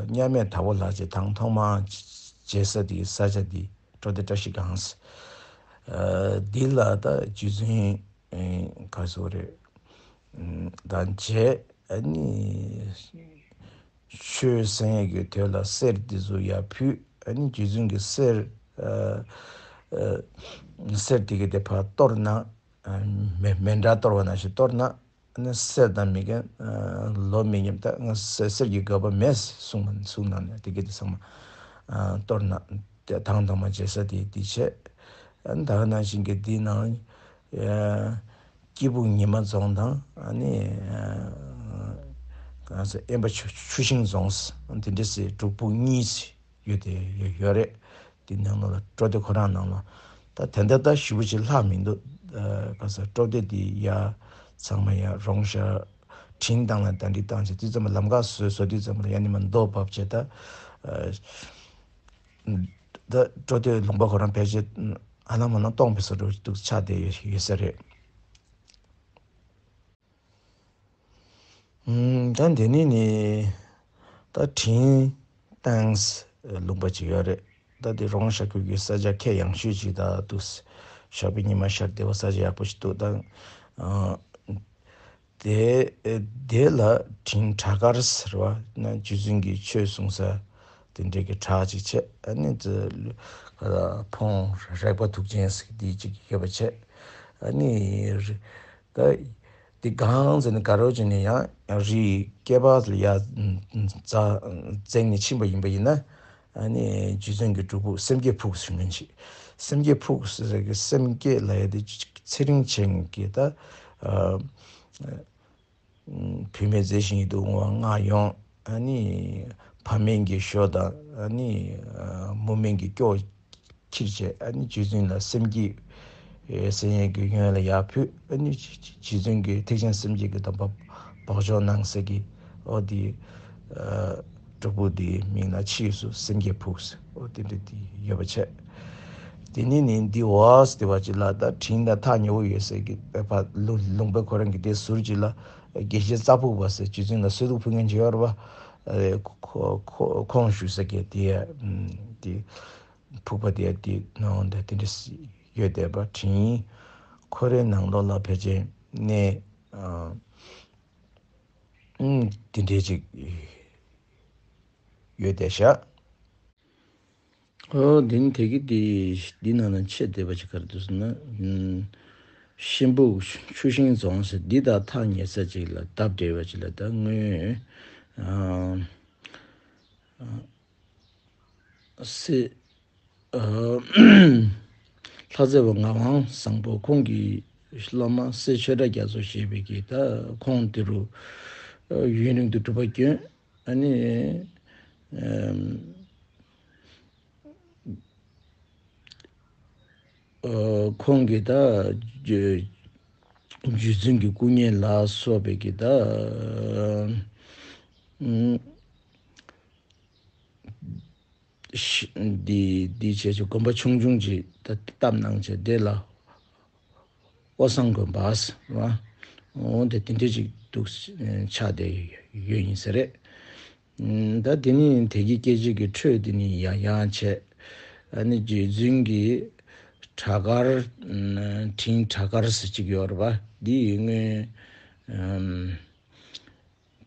མཉམ་མེད་དྭགས་པོ་ལྷ་རྗེ་དང་ཐོག་མར་མཇལ་ས་དེ་ས་ཆ་དེ་ཀྲོབ་སྟེ་བཀྲ་ཤིས་སྒང་ཟེར། ཨ་འདི་ལ་ད་རྗེ་བཙུན་ཨེ་ག་སོ་རེད། ཨམ་ད་མཇལ། ཨ་ནི་ཆོས་གསན་ཡས་ཀྱི་དོན་ལ་གསེར་འདི་ཚོ་ཡར་ཕུལ། ཨ་ནི་རྗེ་བཙུན་གྱི་གསེར་ཨ་ཨ་གསེར་དེ་གི་དེ་ཕར་གཏོར་ན། ཨ་མེ་མེ་འདྲ་གཏོར་བ་ནང་བཞིན་གཏོར་ན། ཨ་ནི་གསེར་དང་མི་རྒན་ཨ་ལོ་མི་ཉམས། ད་ང་གསེར་གསེར་གྱི་དགོས་པ་མེད་གསུངས་གསུངས་གནང་ནས། དེ་གི་དེ་ཚང་མ་ཨ་གཏོར་ན། དེ་དང་ཐོག་མ་མཇལ་ས་དེ་དེ་བྱས། ཨ་ནི་ད་ག་ནང་བཞིན་གྱི་འདི་ནང་། ཨ་སྐྱེས་ཕུག་ཉི་མ་རྫོང་དང་། ཨ་ནི་ཨ་གང་ཟེར། དབེན་པ་ཆུ་ཆུ་ཤིང་རྫོང་ཟེར། དེ་འདྲ་ཟེར་སྒྲུབ་ཕུག་གཉིས་ཡོད་དེ་ཡོད་ཡོད་རེད། དེ་ནང་ལོགས་ལ་ཀྲོབ་སྟེ་ཁོ་རང་ནང་ལོགས། ད་དེ་འདྲ་ད་ཞེ་པོ་ཅིག་ལྷག་མི་འདུག་ཨ་གང་ཟེར། ཀྲོབ་སྟེ་དེ་ཡ་ཚང་མ་ཡ་རོང་ཤར་བྲིན་བཏང་ལ་གདན་འདྲེན་བཏང་བྱས་དུས་ཙམ་པ། ལམ་ཁ་བཟོས་བཟོ་དུས་ཙམ་པ་ལ་ཡ་ནི་མ་རྡོ་བབས་བྱས། ད་ཨ་ད་ཀྲོབ་སྟེ་ལུང་པ་ཁོ་རང་ཕལ་ཆེར་ཨ་ལ་མ་ལ་སྟོངས་པའི་བཟོ་འདྲ་འདུག་ཆགས་བསྡད་ཡོད་ཡོད་ས་རེད། ཨུམ། ད་འདི་ནི་ནི་ད་དྲིན་ཏང་ལུང་པ་ཅིག་ཡོད་རེད། ད་འདི་རོང་ཤར་ཁུལ་གྱི་ས་ཆ་ཁྱད་ཡངས་ཤོས་ཅིག་ད་འདུག་ཞོགས་པའི་ཉི་མ་ཤར་བདེ་བ་ས་ཆ་ཡག་པོ་ཞིག་འདུག་ད་ཨ་དེ་དེ་ལ་དྲིན་བྲག་དཀར་ཟེར་བ་ན་རྗེ་བཙུན་གྱིས་ཆོས་གསུང་ས་དེ་འདྲའི་གི་བྲག་ཅིག་བྱས། ཨ་ནི་ཙི་ཕོང་རེག་པ་དུག་ཅན་ཟེར་གི་དེ་ཅིག་ཡོད་པ་བྱས། ཨ་ནི་ད་དེ་གང་ཟེར་ན་དགའ་རོགས་ཀྱི་ནས་ཡང་རིའི་སྐེད་པ་ལ་ཡ་འཛེགས་ནས་ཕྱིན་པ་ཡིན་པ་ཡིན་ན། ཨ་ནི་རྗེ་བཙུན་གྱི་སྒྲུབ་ཕུག་སེམས་བསྐྱེད་ཕུག་ཟེར་མིན་ཞིག་སེམས་བསྐྱེད་ཕུག་ཟེར་གི་སེམས་བསྐྱེད་ལ་ཡ་དེ་ཚེ་རིང་མཆེད་ལྔ་གི་ད་ཨ་བུད་མེད་མཛེས་ཤིང་ཡིད་དུ་འོང་བ་ལྔ་ཡོང་། ཨ་ནི་ཕ་མིང་གི་ཞོ་དང་། ཨ་ནི་ཨ་མུ་མིང་གི་སྐྱོ་ཁྱེར་བྱས། ཨ་ནི་རྗེ་བཙུན་ལ་སེམས་བསྐྱེད་ཨེ་གསན་ཡས་ཀྱི་ཡོན་ལ་ཡར་ཕུལ། ཨ་ནི་རྗེ་བཙུན་གྱིས་ཐེག་ཆེན་སེམས་བསྐྱེད་ཀྱི་དམ་པ་བག་ཆགས་གནང་ས་གི་འོ་དེ་ཨ་སྒྲུབ་ཕུག་དེའི་མིང་ལ་ཕྱིས་སུ་སེམས་བསྐྱེད་ཕུག་ཟེར་འོ་དེ་འདྲ་དེ་ཡོད་པ་བྱས། དེ་ནས་ནི་འདི་འོག་ཟེར་བ་ཅིག་ལ་ད་དྲིན་དང་ཐག་ཉེ་བོ་ཡོད་ས་གི་ཕ་ལུང་ལུང་པ་ཁོ་རང་གི་དེ་ཟུར་ཅིག་ལ་དགེ་བཤེས་རྩ་ཕུག་པ་ཟེར་རྗེ་བཙུན་ལ་གསོལ་གདུགས་ཕུལ་མཁན་ཅིག་ཡོད་རེད་པ། ཨ་ཁོ་ཁོ་ཁོང་བཞུགས་ས་གི་དེ་ཨ་དེ་ཕུག་པ་དེ་དེ་ནང་དེ་དེ་འདྲ་ཡོད་བསྡད་པ་དྲིན། ཁོ་རའི་ནང་ལོགས་ལ་ཕལ་ཆེར་གནས་ཨ་ཨུམ་དེ་འདྲའི་ཅིག་ཡོད་བསྡད་ཤག་ཨོ་འདི་ནི་དེ་གི་དེ་འདི་ནང་ན་ཆེ་བསྡད་པ་ཅིག་ག་རེ་འདུག་ཟེར་ན། ཨུམ་ཤིང་ཕུག་ཆུ་ཤིང་རྫོང་ཟེར་འདི་དང་ཐག་ཉེ་ས་ཅིག་ལ་འདབས་འབྲེལ་བ་ཅིག་ལ་ད་སྔོན་ཨ་སྲས་ཨ་ལྷ་རྩེ་བ་ངག་དབང་བཟང་པོ་ཁོང་གིས་ སློབ་མ་སེ་ཆོས་གྲགས་རྒྱ་མཚོ་ཞེས་པའི་གི་ད་ཁོང་དེ་རུ་ཡུན་རིང་དུ་སྒྲུབ་པ་བསྐྱོན། ཨ་ནི་ཁོང་གིས་ད་རྗེ་བཙུན་གྱི་སྐུ་བརྙན་ལ་སོགས་པའི་གི་ད་འདི་འདི་བྱས་ཆོག་དགོན་པ་ཆུང་ཆུང་ཅིག་ད་བཏབ་གནང་བྱས་དེ་ལ་ཨོ་སང་དགོན་པ་ཟེར་བ། འོ་དེ་དེ་འདྲ་ཅིག་འདུག་ཆགས་བསྡད་ཡོད་ཡིན་ས་རེད། ད་དེ་ནི་དེ་གི་སྐད་ཆ་གི་འཕྲོས་དེ་ནི་ཡང་ཡང་བྱས། ཨ་ནི་རྗེ་བཙུན་གྱི་བྲག་དཀར་དྲིན་བྲག་དཀར་ཟེར་ཅིག་ཡོད་རེད་པ། འདི་ཡི་སྔོན་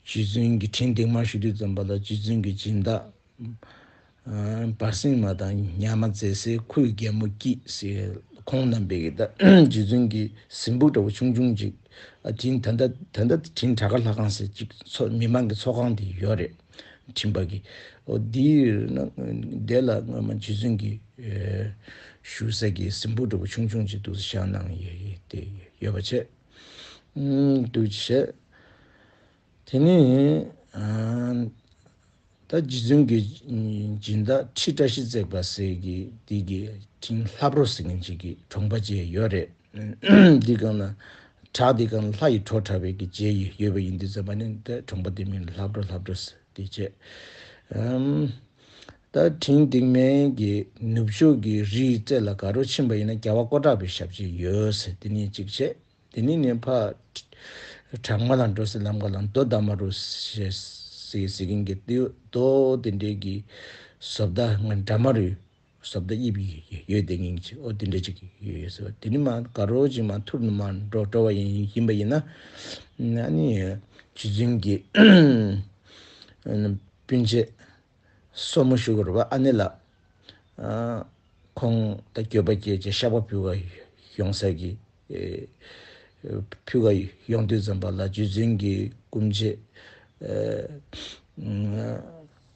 རྗེ་བཙུན་གྱི་དྲིན་སྟེང་མར་ཞུ་དུས་ཙམ་པ་ལ་རྗེ་བཙུན་གྱི་སྦྱིན་བདག་བར་སེང་མ་དང་ཉ་མ་མཛེས་སེ་ཁོའི་རྒན་མོ་སྐྱིད་ཟེར་ཁོང་རྣམ་པས་ཀྱི་ད་རྗེ་བཙུན་གྱི་གཟིམ་ཕུག་འདྲ་བོ་ཆུང་ཆུང་ཅིག་ཨ་དྲིན་ད་ལྟ་ད་ལྟ་དྲིན་བྲག་དཀར་ལྷ་ཁང་ཟེར་ཅིག་ཚོ་མི་མང་གི་ཚོགས་ཁང་དེ་ཡོད་རེད། དྲིན་པ་གི། འོ་འདི་ན་དེ་ལ་སྔོན་མ་རྗེ་བཙུན་གྱི་བཞུགས་ས་གི་གཟིམ་ཕུག་འདྲ་བོ་ཆུང་ཆུང་ཅིག་འདུག་བཞག་གནང་ཡོད་དེ་ཡོད་པ་བྱས། འདུག་བྱས། དེ་ནས་ད་རྗེ་བཙུན་གྱི་སྦྱིན་བདག་ཁྲི་བཀྲ་ཤིས་བརྩེགས་པ་ཟེར་གྱི་དེ་གི་དྲིན་ལྷབ་རོ་ཟེར་མཁན་ཅིག་གི་གྲོང་པ་ཅིག་ཡོད་རེད། འདི་སྒང་ན་བྲག་འདི་སྒང་ལ་ལྷ་ཡི་བྲོ་འཁྲབ་པའི་གི་རྗེས་ཡོད་པ་ཡིན་དུས་ཙམ་པ་ནི་ད་གྲོང་པ་དེ་མིང་ལ་ལྷབ་རོ་ལྷབ་རོ་ཟེར་དེ་བྱས། ད་དྲིན་སྟེང་མའི་གི་ནུབ་ཕྱོགས་ཀྱི་རིའི་རྩེ་ལ་ག་རུ་ཕྱིན་པ་ཡིན་ན་རྒྱལ་བ་ཀོ་ཊ་པའི་ཞབས་རྗེས་ཡོད་ཟེར་དེ་ནས་གཅིག་བྱས། དེ་ནས་ནི་ཕ་བྲག་མ་ལ་འགྲོ་སའི་ལམ་ཁ་ལ་མདོ་དྷ་མ་རུ་ཞེས་ཟེར་ཟེར་མཁན་གྱི་རྡོ་དེ་འདྲའི་གི་བཟོ་ལྟ་ང་འདྲ་མ་རུ་བཟོ་ལྟ་དབྱིབས་ཡོད་དེ་ངེས་ཀྱི་ཨོ་དེ་འདྲ་ཅིག་ཡོད་ཡོད་ཟེར་བ་དེ་ནི་མ་དགའ་རོགས་ཅིག་མ་ཐུར་ནུ་མ་འགྲོ་འགྲོ་བ་ཡིན་ཡིན་པ་ཡིན་ན་ཨ་ནི་རྗེ་བཙུན་གྱི་སྤུན་མཆེད། སྲུ་མོ་ཞུ་དགོས་རེད་པ། ཨ་ནེ་ལགས། ཨ་ཁོང་ད་འགྱོད་པ་སྐྱེས་བྱས་བཤགས་པ་ཕུལ་ག་ཡོང་ས་གི་ཨེ་ཕུལ་ག་ཡོང་དུས་ཙམ་པ་ལ་རྗེ་བཙུན་གྱི་སྐུ་མཆེད་ཨེ་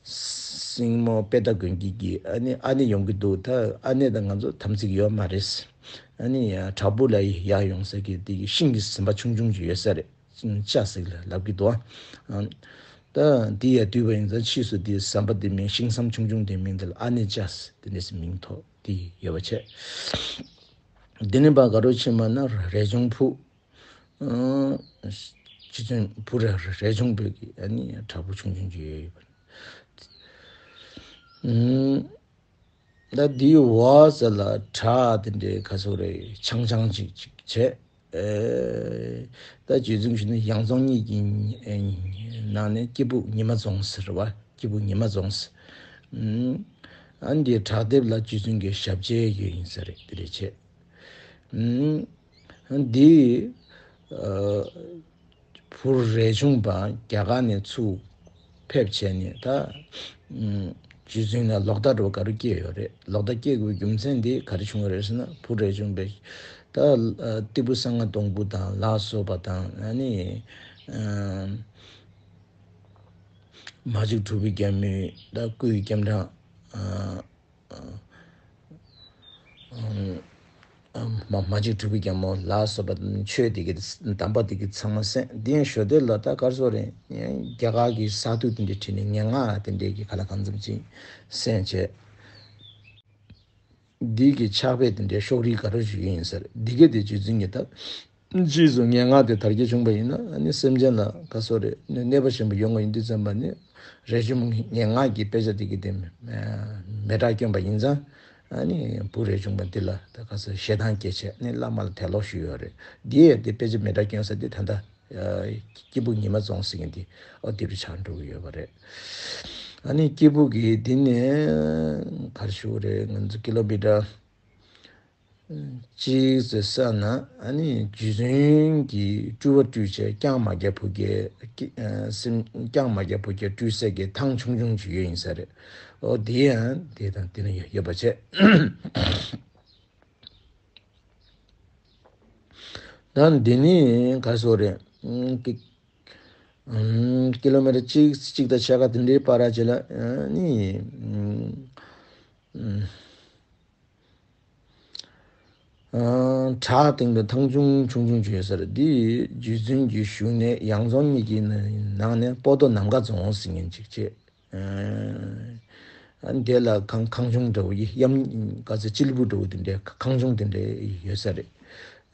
སྲིང་མོ་པེ་ཏ་དགོན་སྐྱིད་ཀྱི་ཨ་ནེ་ཨ་ནེ་ཡོང་གི་འདུག་ད་ཨ་ནེ་དང་ང་ཚོ་དམ་ཚིག་ཡོད་མ་རེད། ཨ་ནེ་ཡ་བྲག་ཕུག་ལ་ཡར་ཡོང་ས་གི་དེ་གི་ཤིང་གི་ཟིན་པ་ཆུང་ཆུང་ཅིག་ཡོད་ས་རེད། ཅ་ཟེར་ལབ་ཀྱི་འདུག་ཨ། ད་འདི་ཡ་བསྡུས་པ་ཡིན་ཙང་ཕྱིས་སུ་འདི་ཟམ་པ་འདི་མིང་ཤིང་ཟམ་ཆུང་ཆུང་འདི་མིང་འདི་ལ་ཨ་ནེ་ཅ་ཟེར་འདི་འདྲ་ཟེར་མིང་ཐོགས་འདི་ཡོད་པ་བྱས། འདི་ནི་བ་ག་རོ་ཕྱིན་པ་ན་རས་ཆུང་ཕུ། ཨ་ཅི་ཚོན་ཕུ་ར་རས་ཆུང་བོད་ཀྱི་ཨ་ནི་བྲག་ཕུག་ཆུང་ཆུང་ཅིག་ཡོད་ཡོད་པ། ཨ། ད་འདིའི་འོག་ས་ལ་བྲག་དེ་འདྲའི་ཁ་སོ་རེ་ཆང་ཆང་ཅིག་ཅིག་བྱས། ཨེ་ད་རྗེ་བཙུན་ཞུ་ན་ཡང་རྫོང་གཉིས་ཀྱི་ནང་ནས་སྐྱིད་ཕུག་ཉི་མ་རྫོང་ཟེར་བ་སྐྱིད་ཕུག་ཉི་མ་རྫོང་ཟེར། ཨ་འདིའི་བྲག་ལྡེབས་ལ་རྗེ་བཙུན་གྱི་ཞབས་རྗེས་ཡོད་ཡིན་ས་རེད་དེ་འདྲ་བྱས། ཨ་འདི་ཨ། བུ་རས་ཆུང་པ་རྒྱ་གར་ནས་ཚུར་ཕེབས་བྱས་ནས་ད་རྗེ་བཙུན་ལ་ལོག་ལྟ་འདྲ་བོ་ག་རེ་སྐྱེས་ཡོད་རེད། ལོག་ལྟ་སྐྱེ་དགོས་པའི་རྒྱུ་མཚན་དེ་ག་རེ་བྱུང་བ་རེད་ཟེར་ན་བུ་རས་ཆུང་པས་ད་ཏི་ཕུ་གསང་སྔགས་སྡོང་པོ་དང་ལ་སོགས་པ་དང་ཨ་ནི་མ་གཅིག་གྲུབ་པའི་རྒྱལ་མོའི་ད་སྐུའི་རྐྱང་གྲངས། མ་མ་གཅིག་གྲུབ་པའི་རྒྱལ་མོ་ལ་སོགས་པ་ཆོས་དེ་གི་དམ་པ་དེ་གི་ཚང་མ་གསན། དེ་ཡང་ཞོ་དེ་ལ་ད་གར་སོགས་རེད། རྒྱ་གར་གྱི་ས་ཐུག་དེ་འདྲའི་ཁྲིད་ནས་ངན་སྔགས་དེ་འདྲའི་གི་ག་ལ་གང་འཚམ་ཅིག་གསན་བྱས། འདི་གི་ཕྱག་དཔེ་དེ་འདྲའི་ཤོག་རིལ་ག་རེ་ཞུ་གི་ཡིན་ཟེར། འདི་ག་དེ་རྗེ་བཙུན་གྱི་ད། རྗེས་སུ་ངན་སྔགས་དེ་དར་རྒྱས་བྱུང་བ་ཡིན་ན་ཨ་ནི་སེམས་ཅན་ལ་ག་སོགས་རེད་གནོད་པ་ཆེན་པོ་ཡོང་བ་ཡིན་དུས་ཙམ་པ་ནི་རས་ཆུང་ངན་སྔགས་ཀྱི་དཔེ་ཆ་དེ་གི་དེ་མེ་སྲེག་བསྐྱོན་པ་ཡིན་ཙང་ཨ་ནི་བུ་རས་ཆུང་པ་འདི་ལ་ད་ག་སོགས་ཞེ་སྡང་སྐྱེས་བྱས་ནི་བླ་མ་ལ་དད་ལོག་ཞུས་ཡོད་རེད། འདི་ཡས་དེ་དཔེ་ཆ་མེ་སྲེག་བསྐྱོན་ས་དེ་ད་ལྟ་སྐྱིད་ཕུག་ཉི་མ་རྫོང་ཟེར་མཁན་དེ་ཨོ་དེ་རུ་ཆགས་འགྲོ་གི་ཡོད་པ་རེད། ཨ་ནི་སྐྱིད་ཕུག་གི་འདི་ནས་ག་རེ་ཞུ་དགོས་རེད། ང་ཚོ་ཀི་ལོ་མི་ཊར་གཅིག་ཙམ་ས་ན་ཨ་ནི་རྗེ་བཙུན་གྱི་སྤྲུལ་བ་སྤྲུལ་བྱས་ཀྱང་མ་རྒྱལ་ཕུག་རྒྱལ་སེམས་ཀྱང་མ་རྒྱལ་ཕུག་རྒྱལ་སྤྲུལ་སའི་གི་ཐང་ཆུང་ཆུང་ཅིག་ཡོད་ཡིན་ས་རེད། ཨོ་དེ་ཡང་དེ་དང་དེ་ན་ཡོད་ཡོད་པ་བྱས། ད་འདི་ནི་ག་སོགས་རེད། ཀི་ཀི་ལོ་མི་ཊར་གཅིག་གཅིག་དང་ཕྱེད་ཀ་དེ་འདྲའི་བར་ཅིག་ལ་ནི། ཨ། བྲག་སྟེང་དུ་ཐང་ཆུང་ཆུང་ཆུང་ཅིག་ཡོད་ས་རེད། འདི་རྗེ་བཙུན་གྱི་བཞུགས་གནས་ཡང་རྫོང་གཉིས་ཀྱི་ནང་ནས་པོ་ཏོ་ནམ་མཁའ་རྫོང་ཟེར་མཁན་ཅིག་བྱས། ཨ། དེ་ལ་ཁང་ཁང་ཆུང་འདྲ་བོ་ཡི་གཡམ་ག་ཚོད་སྤྱིལ་བུ་འདྲ་བོ་དེ་འདྲའི་ཁང་ཆུང་དེ་འདྲའི་ཡོད་ས་རེད།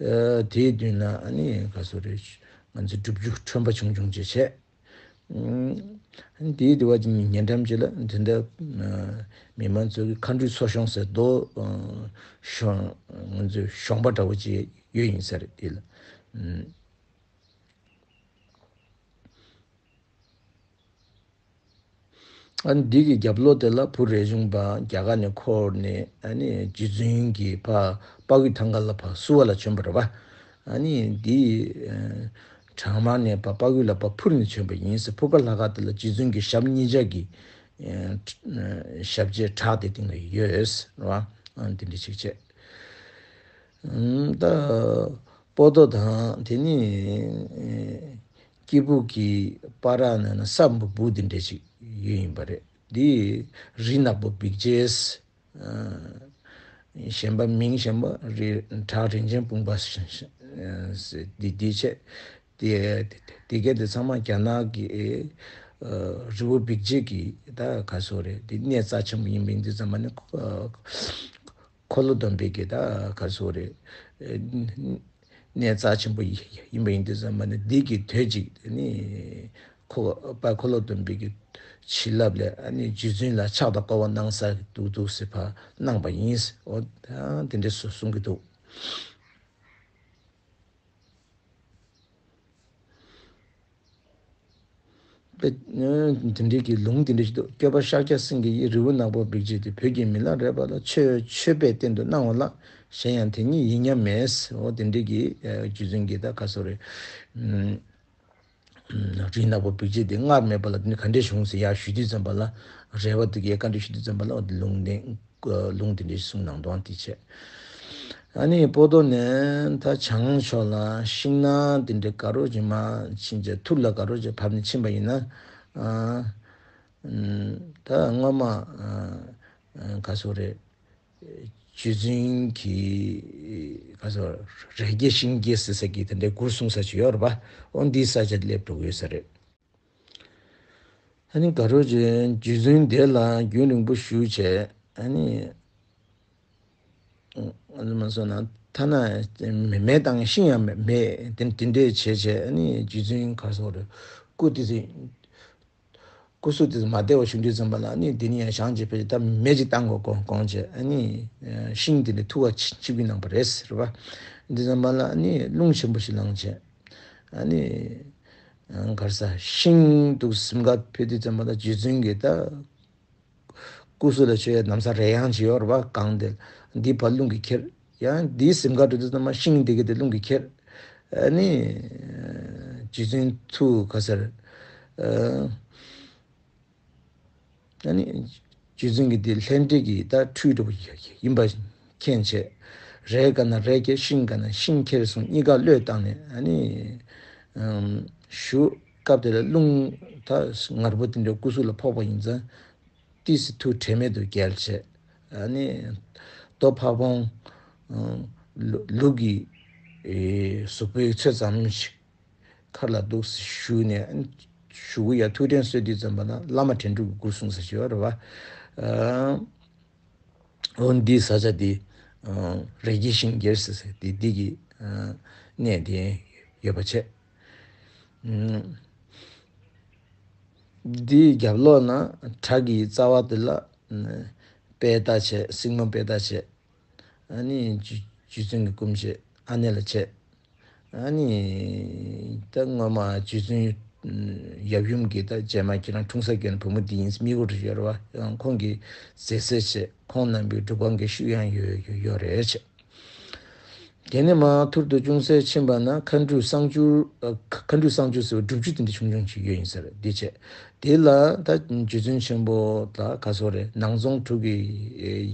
ཨ། དེའི་མདུན་ལ་ཨ་ནི་ག་ཚོད་རེད། ང་ཚོ་སྒྲུབ་བརྒྱུད་ཁྲོན་པ་ཆུང་ཆུང་ཅིག་བྱས། ཨ། དེའི་དེ་བ་ཅིག་ཉེ་འགྲམ་ཅིག་ལ་དེ་འདྲ། ཨ། མི་མང་ཚོ་གི་མཁའ་འགྲོའི་ཚོགས་གཞོང་ཟེར་རྡོ། ཨ། གཞོང་ང་ཚོའི་གཞོང་པ་འདྲ་བོ་ཅིག་ཡོད་ཡིན་ས་རེད་དེ་ལ། ཨ། ཨ་ནི་འདི་གི་རྒྱབ་ལོགས་དེ་ལ་བུ་རས་ཆུང་པ་རྒྱ་གར་ནས་འཁོར་ནས་ཨ་ནི་རྗེ་བཙུན་གྱི་ཕ་དཔའ་བརྒྱུད་ཐང་ག་ལ་ཕ་བསུ་བ་ལ་བྱོན་པ་རེད་པ། ཨ་ནི་འདི། ཨ། བྲག་དམར་ནས་ཕ་དཔའ་བརྒྱུད་ལ་ཕ་འཕུར་ནས་བྱོན་པ་ཡིན་ཟེར། ཕུར་པ་ལྷ་ཁང་དེ་ལ་རྗེ་བཙུན་གྱི་ཞབས་གཉིས་ཆ་གི། ཨ། ཞབས་རྗེས་བྲག་དེ་སྟེང་ལ་ཡོད་རེད་པ། ཨ། འདི་འདྲ་ཅིག་བྱས། ཨ། ད་པོ་ཏོ་དང་དེ་ནི་སྐྱེས་བུ་གི་པ་ར་ན་ན་ས་འབུ་འབུ་དེ་འདྲ་ཅིག་ཡོད་ཡིན་པ་རེད། འདི་རི་ནག་པོ་འབིགས་བྱེད། ཨ། གཞན་པ་མིང་གཞན་པ་རི་བྲག་རིན་ཆེན་སྤུངས་པ་ཟེར་འདི་འདི་བྱས། དེ་དེ་གས་དེ་ཚང་མ་རྒྱ་ནག་གི། ཨ། རི་བོ་འབིགས་བྱེད་ཀྱི་ད་ག་ཚོད་རེད། དེ་གནས་རྩ་ཆེན་པོ་ཡིན་པ་ཡིན་དུས་ཙམ་པ་ནི། ཨ། འཁོར་ལོ་སྡོམ་པའི་གི་ད་ག་ཚོད་རེད། ཨ། གནས་རྩ་ཆེན་པོ་ཡིན་པ་ཡིན་དུས་ཙམ་པ་ནི་འདི་གི་དོད་ཅིག་ནི་ཁོ་དཔལ་འཁོར་ལོ་སྡོམ་པའི་གི་བྱིན་རླབས་ལས་ཨ་ནི་རྗེ་བཙུན་ལ་ཕྱག་དང་བསྐོར་བ་གནང་ས་འདུག་འདུག་ཟེར་ཕར་གནང་པ་ཡིན། འོ་ད་དེ་འདྲ་སུ་གསུང་གི་འདུག། དཔེ། དེ་འདྲའི་གི་ལུང་དེ་འདྲ་ཞིག་འདུག། སྐྱོབ་པ་ཤཱཀྱ་སེང་གེ་ཡིས། རི་བོ་ནག་པོ་འབིགས་བྱེད་དེ། བོད་ཀྱི་མི་ལ་རས་པ་ལ། མཆོད་མཆོད་པས་བསྟན་དུ་གནང་བ་ལགས། གཞན་ཡང་དེ་ཉིད་ཡིན་སྙམ་མེད། འོ་དེ་འདྲའི་གི། ཨ། རྗེ་བཙུན་གྱི་ད་ག་ཚོད་རེད། ཨ། རི་ནག་པོ་འབིགས་བྱེད་དེ་སྔར་མེད་པ་ལ་དེ་ནི་ག་འདྲས་བྱུང་ཟེར་ཡར་ཞུ་དུས་ཙམ་པ་ལ། རས་པ་དེ་གས་བཀའ་འདྲི་ཞུ་དུས་ཙམ་པ་ལ་འོ་དེ་ལུང་བསྟན། ལུང་དེ་འདྲའི་གསུང་གནང་དོན་དེ་བྱས། ཨ་ནི་པོ་ཏོ་ནས་ད་བྱང་ཕྱོགས་ལ་ཤིང་ནགས་དེ་འདྲའི་དཀར་པོ་ཅིག་མར་ཕྱིན་བྱས། ཐུར་ལ་དཀར་པོ་ཅིག་བབས་ནས་ཕྱིན་པ་ཡིན་ན། ཨ། ཨ། ད་སྔོན་མ། ཨ། ག་ཚོད་རེད། རྗེ་བཙུན་གྱི་ག་ཚོད་རས་རྒྱས་ཤིང་རྒྱས་ཟེར་ས་གི་དེ་འདྲའི་མགུར་གསུང་ས་ཅིག་ཡོད་རེད་པ། འོ་འདིའི་ས་ཆ་སླེབས་འགྲོ་གི་ཡོད་ས་རེད། ཨ་ནི་དགའ་རབ་རྗེ་རྗེ་བཙུན་དེ་ལ་རྒྱུན་རིང་པོ་བཞུགས་བྱས། ཨ་ནི་ཨ་ནི་མ་སོང་ན་ཐ་ན་མེ་མེ་བཏང་ཤིང་ཡང་མེད། དེ་དེ་འདྲས་བྱས་བྱས། ཨ་ནི་རྗེ་བཙུན་ག་སོགས་རེད། སྐུ་དེ་ཚོ་སྐུ་གཟུགས་དེ་ཚོ་མ་བདེ་བ་བྱུང་དུས་ཙམ་པ་ལ། ཨ་ནི་དེ་ནི་ཡང་བཞེངས་བྱས་ཕེབས་ད་མེ་ཅིག་བཏང་དགོས་དགོངས་བྱས། ཨ་ནི་ཤིང་དེ་འདྲ་ཐུག་པ་ཆིབས་ཀྱི་གནང་པ་རེད་ཟེར་བ། འདི་ཙམ་པ་ལ་ཨ་ནི་རླུང་ཆེན་པོ་ཞིག་ལངས་བྱས། ཨ་ནི། ཨ། ག་རེ་ཟ། ཤིང་འདུག་གཟིམ་ཁ་ཕེབས་དུས་ཙམ་པ་ལ་རྗེ་བཙུན་གྱིས་ད་སྐུ་གཟུགས་ལ་མཆོད་ཡ་ལམ་སང་རས་ཡང་ཅིག་ཡོད་རེད་པ། གང་དེ་འདི་ཕར་རླུང་གིས་ཁྱེར། ཡང་འདིའི་གཟིམ་ཁ་འགྲོ་དུས་ཙམ་པ་ཤིང་འདི་གི་དེ་རླུང་གིས་ཁྱེར། ཨ་ནི་རྗེ་བཙུན་ཐུགས་ག་ཟེར། ཨ། ཨ་ནི་རྗེ་བཙུན་གྱི་དེ་ལྷ་འདྲེ་གི་ད་ཁྲུས་འདྲ་པོ་ཡིན་པ་མཁྱེན་བྱས། རས་ག་ན་རས་ཁྱེར། ཤིང་ག་ན་ཤིང་ཁྱེར་གསུངས། གཉིས་ཀ་བློས་བཏང་ནས། ཨ་ནི་ཨམ་བཞུགས། སྐབས་དེ་ལ་རླུང་ད་ངར་པོ་དེ་འདྲ་སྐུ་གཟུགས་ལ་ཕོག་པ་ཡིན་ཙང་ཏོག་ཙམ་ཐུགས་དྲན་མེད་དུ་བརྒྱལ་བྱས། ཨ་ནི་རྡོ་ཕ་བོང་ལུག་ལུག་གི་ཨེ་གཟུགས་པོའི་ཚོད་ཙམ་ཞིག་མཁའ་ལ་འདུག་སེ་བཞུགས་ནས། བཞུགས་ཡ་ཐུགས་དྲན་གསོ་དུས་ཙམ་པ་ན་བླ་མ་དྲན་དྲུག་གི་སྐུ་གསུང་ས་ཞིག་ཡོད་རེད་པ། ཨ། འོ་འདིའི་ས་ཆ་འདི། ཨ། རས་རྒྱས་ཤིང་རྒྱས་ཟེར་ས་འདི་འདི་གི། ཨ། གནས་དེ་ཡོད་པ་བྱས། ཨ། འདིའི་རྒྱབ་ལོགས་ན་བྲག་གི་རྩ་བ་དེ་ལ། ཨ། པད་ཟླ་བྱས། སྲིང་མོ་པད་ཟླ་བྱས། ཨ་ནི་རྗེ་རྗེ་བཙུན་གྱི་སྐུ་མཆེད་ཨ་ནེ་ལ་བྱས། ཨ་ནི་ད་སྔོན་མ་རྗེ་བཙུན་ཡབ་ཡུམ་གྱི་ད་རྗེས་མ་ཁྱེད་རང་འཁྲུངས་ས་སྐྱོན་བུ་མོ་འདི་ཡིན་མི་གོ་རུ་ཡོད་རེད་པ། ཡང་ཁོང་གིས་མཛད་སྲོལ་བྱས། ཁོང་རྣམ་པའི་སྒྲུབ་ཁང་གི་ཤུལ་ཡང་ཡོད་ཡོད་ཡོད་རེད་བྱས། དེ་ནས་མར་ཐུར་དུ་ཅུང་ཟད་ཕྱིན་པ་ན་མཁའ་འགྲོའི་གསང་སྒྱུར། ཨ། མཁའ་འགྲོའི་གསང་སྒྱུར་ཟེར་བའི་སྒྲུབ་བརྒྱུད་དེ་འདྲ་ཆུང་ཆུང་ཅིག་ཡོད་ཡིན་ས་རེད། འདི་བྱས། དེ་ལ་ད་རྗེ་བཙུན་ཆེན་པོ་ད་ག་སོགས་རེད། ནང་རྫོང་དྲུག་གི་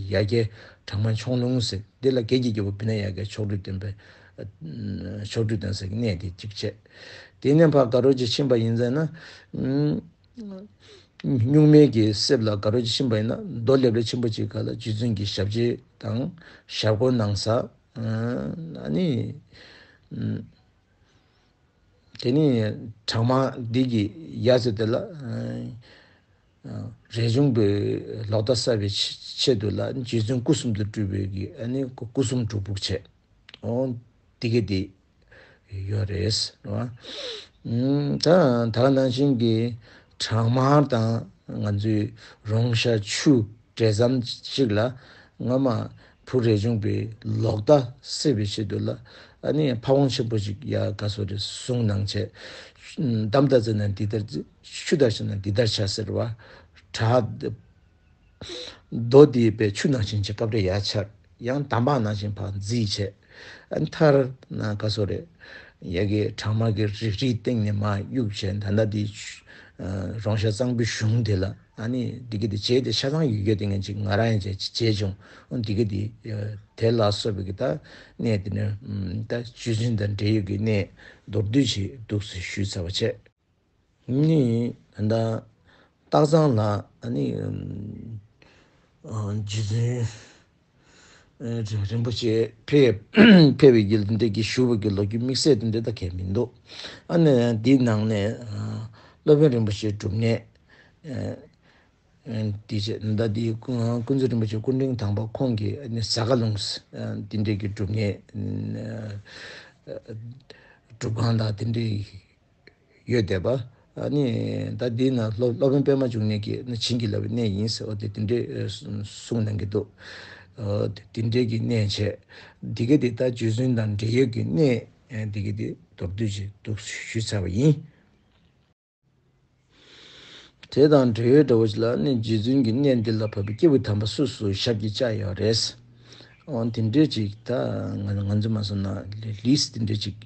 ཡ་གྱལ་གྲངས་མེད་མཆོང་ལུང་ཟེར། འདི་ལ་བརྒྱད་ཀྱི་རྒྱལ་པོ་བི་ན་ཡ་གྱལ་མཆོག་སྤྲུལ་སྟོན་པའི། ཨ། མཆོག་སྤྲུལ་སྟོན་ས་གི་གནས་དེ་གཅིག་བྱས། དེ་ནས་ཕར་དགའ་རབ་རྗེ་ཕྱིན་པ་ཡིན་ཙང་ན། ཨ། སྨྱུག་མའི་གི་གསེབ་ལ་དགའ་རབ་རྗེ་ཕྱིན་པ་ཡིན་ན་རྡོ་ལེབ་ལེབ་ཆེན་པོ་གཅིག་སྒང་ལ་རྗེ་བཙུན་གྱི་ཞབས་རྗེས་དང་ཞབས་སྐོར་གནང་ས། ཨ་ནི། དེ་ནི་གྲངས་མང་འདི་གི་ཡ་ཟེར་དེ་ལ། རས་ཆུང་པའི་ལོག་ལྟ་བསལ་བའི་ཆེད་དུ་ལ་རྗེ་བཙུན་སྐུ་གསུམ་དུ་སྤྲུལ་པའི་གི་ཨ་ནི་སྐུ་གསུམ་སྒྲུབ་ཕུག་བྱས། འོ། འདི་གི་འདི་ཡོད་རེད། རེད་བ། ད་ད་ག་ནང་བཞིན་གྱི་གྲངས་མང་དང་ང་ཚོའི་རོང་ཤར་ཆུ་འདྲེས་མཚམས་ཤིག་ལ་སྔ་མ་བུ་རས་ཆུང་པའི་ལོག་ལྟ་སེལ་བའི་ཆེད་དུ་ལ་ཨ་ནི་ཕ་བོང་ཆེན་པོ་ཞིག་ཡ་ག་སོ་རེ་གསུང་གནང་བྱས། འདམ་དང་བརྩེགས་ན་འདི་ལྟར་ཆུ་དང་བྱས་ན་འདི་ལྟར་བྱ་ཟེར་བ། བྲག་རྡོ་འདི་པའི་ཆུ་ནང་བཞིན་གྱི་སྐབས་རེ་ཡར་འཕྱར། ཡང་འདམ་བག་ནང་བཞིན་ཕར་འཛིལ་བྱས། ཨ་མཐར་ན་ག་སོ་རེ། ཡ་གི་གྲངས་མང་གི་རི་རིའི་སྟེང་ནས་མར་གཡུག་བྱས། ད་ལྟ་འདི་རོང་ཤར་གཙང་པོའི་གཞུང་དེ་ལ་ཨ་ནི་འདི་གི་འདི་བྱས་ཏེ་ཆ་ཚང་ཡོད་རྒྱུ་དེ་ངན་ཅིག་ང་རང་ཡང་བྱས་བྱས་བྱུང་། འོ་འདི་གི་འདི་དེ་ལ་སོགས་པའི་གི་ད་གནས་དེ་ནས་ད་རྗེ་བཙུན་དང་འབྲེལ་ཡོད་ཀྱི་གནས་མདོར་བསྡུས་ཅིག་འདུག་སེ་ཞུས་ཚར་བ་བྱས། ནི་ད་ལྟ་སྟག་ཚང་ལ་ཨ་ནི་རྗེ་བཙུན་རིན་པོ་ཆེ་ཕེབས་ཕེབས་པའི་རྒྱུ་འདི་གི་ཞུ་བ་གི་ལོ་རྒྱུས་དམིགས་བསལ་དེ་འདྲ་ད་གས་མི་འདུག་ཨ་ནི་འདིའི་ནང་ནས་སློབ་དཔོན་རིན་པོ་ཆེའི་སྒྲུབ་གནས། དེ་རྗེས་ད་འདི་ཀུན་མཛོད་རིན་པོ་ཆེ་སྐུ་ཕྲེང་དང་པ་ཁོང་གི་ཨ་ནི་ཟ་ཁ་ལུང་འདི་འདྲའི་གི་སྒྲུབ་གནས། སྒྲུབ་ཁང་དང་དེ་འདྲའི་ཡོད་བསྡད་པ། ཨ་ནི་ད་འདི་ན་སློབ་སློབ་དཔོན་པད་མ་འབྱུང་གནས་ཀྱིས་ཨ་ནི་བྱིན་གྱིས་བརླབས་པའི་གནས་ཡིན་ཟེར་བ་དེ་དེ་འདྲའི་གསུང་གནང་གི་འདུག་དེ་འདྲའི་གི་གནས་བྱས། འདི་ག་དེ་ད་རྗེ་བཙུན་དང་འབྲེལ་ཡོད་ཀྱི་གནས་འདི་ག་དེ་མདོར་བསྡུས་ཅིག་འདུག་ཞུས་ཚར་བ་ཡིན། དེ་དང་འབྲེལ་ཡོད་འདྲ་བོ་ཞིག་ལ་ནི་རྗེ་བཙུན་གྱི་གནས་འདི་ལ་བབས་པའི་སྐྱེས་བུ་དམ་པ་སུ་སུ་ཞབས་ཀྱིས་བཅགས་ཡོད་རེད། འོ་དེ་འདྲས་ཅིག་ད་ང་ང་ཚོ་མ་སོང་ན་ལི་ལིས་དེ་འདྲས་ཅིག་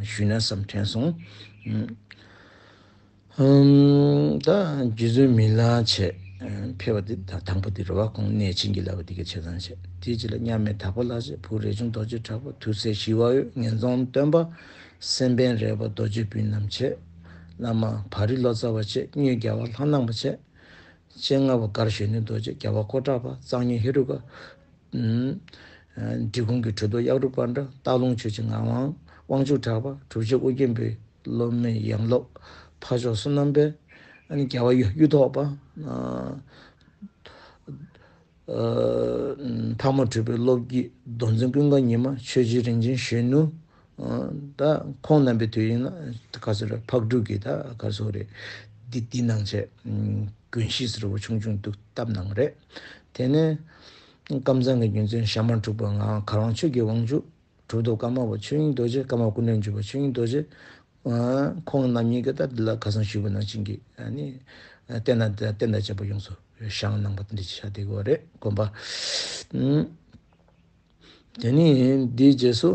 ཞུས་ན་བསམ་དྲན་སོང་། ད་རྗེ་བཙུན་མི་ལ་བྱས་ཕེབས་པ་དེ་ད་དང་པོ་དེ་རེད་བ། ཁོང་གནས་བྱིན་གྱིས་བརླབས་པ་དེ་ག་བྱས་ཙང་བྱས། དེའི་རྗེས་ལ་མཉམ་མེད་དྭགས་པོ་ལ་བྱས། བུ་རས་ཆུང་རྡོ་རྗེ་དྲག་པོ། དུར་སྲས་ཞི་བ་འོད། ངན་རྫོང་སྟོན་པ། སེམས་དཔའ་རས་པ་རྡོ་རྗེ་སྤུན་རྣམས་བྱས། བླ་མ་བ་རི་ལོ་ཙཱ་བ་བྱས། གཉོས་རྒྱལ་བ་ལྷ་ནག་པ་བྱས། སྤྱན་སྔ་བ་མགར་གཞོན་ནུ་རྡོ་རྗེ། རྒྱལ་བ་ཀོ་ཊ་པ། གཙང་གཉོས་ཧེ་རུ་ཀ། འབྲི་གུང་གི་གྲུབ་ཐོབ་གཡག་དྲུག་པ་འདྲ། སྟག་ལུང་ཆོས་རྗེ་ངག་དབང་། དབང་ཕྱུག་གྲགས་པ། གྲུབ་ཆེན་ཨོ་རྒྱན་པའི་སློབ་མའི་ཡང་སློབ། འཕགས་མཆོག་བསོད་ནམས་དཔལ། ཨ་ནི་རྒྱལ་བ་གཡུ་གཡུ་ཐོག་པ། ཕག་མོ་གྲུ་པའི་སློབ་དགེ་མདོ་འཛིན་ཀུན་དགའ་ཉི་མ། ཆོས་རྗེ་རིན་ཆེན་གཞོན་ནུ། ད་ཁོང་རྣམ་པའི་དུས་ཡིན་ན་ག་ཚོད་རེད། ཕག་གྲུ་གི་ད་ག་ཚོད་རེད། འདི་འདི་ནང་བྱས་དགོན་གཞི་ཟེར་བ་ཆུང་ཆུང་འདུག་བཏབ་གནང་རེད། དེ་ནས་ཀམ་ཚང་གི་རྒྱུན་འཛིན་ཞྭ་དམར་འབྲུག་པ་ངག་དབང་གར་དབང་ཆོས་ཀྱི་དབང་ཕྱུག་གྲུབ་ཐོབ་ཀརྨ་པ་ཆོས་དབྱིངས་རྡོ་རྗེ། ཀརྨ་པ་ཀུན་དྲངས་འཇུག་པ་ཆོས་དབྱིངས་རྡོ་རྗེ། ཁོང་རྣམ་གཉིས་ཀྱིས་ད་འདི་ལ་ཁ་སང་ཞུས་པ་ནང་བཞིན་གྱི་ཨ་ནི་རྟེན་དང་རྟེན་དང་བཅས་པ་ཡོངས་སུ་བཞེངས་གནང་པ་འདི་ཆགས་བསྡད་ཀྱི་ཡོད་རེད། དགོན་པ། དེ་ནས་འདིའི་རྗེས་སུ།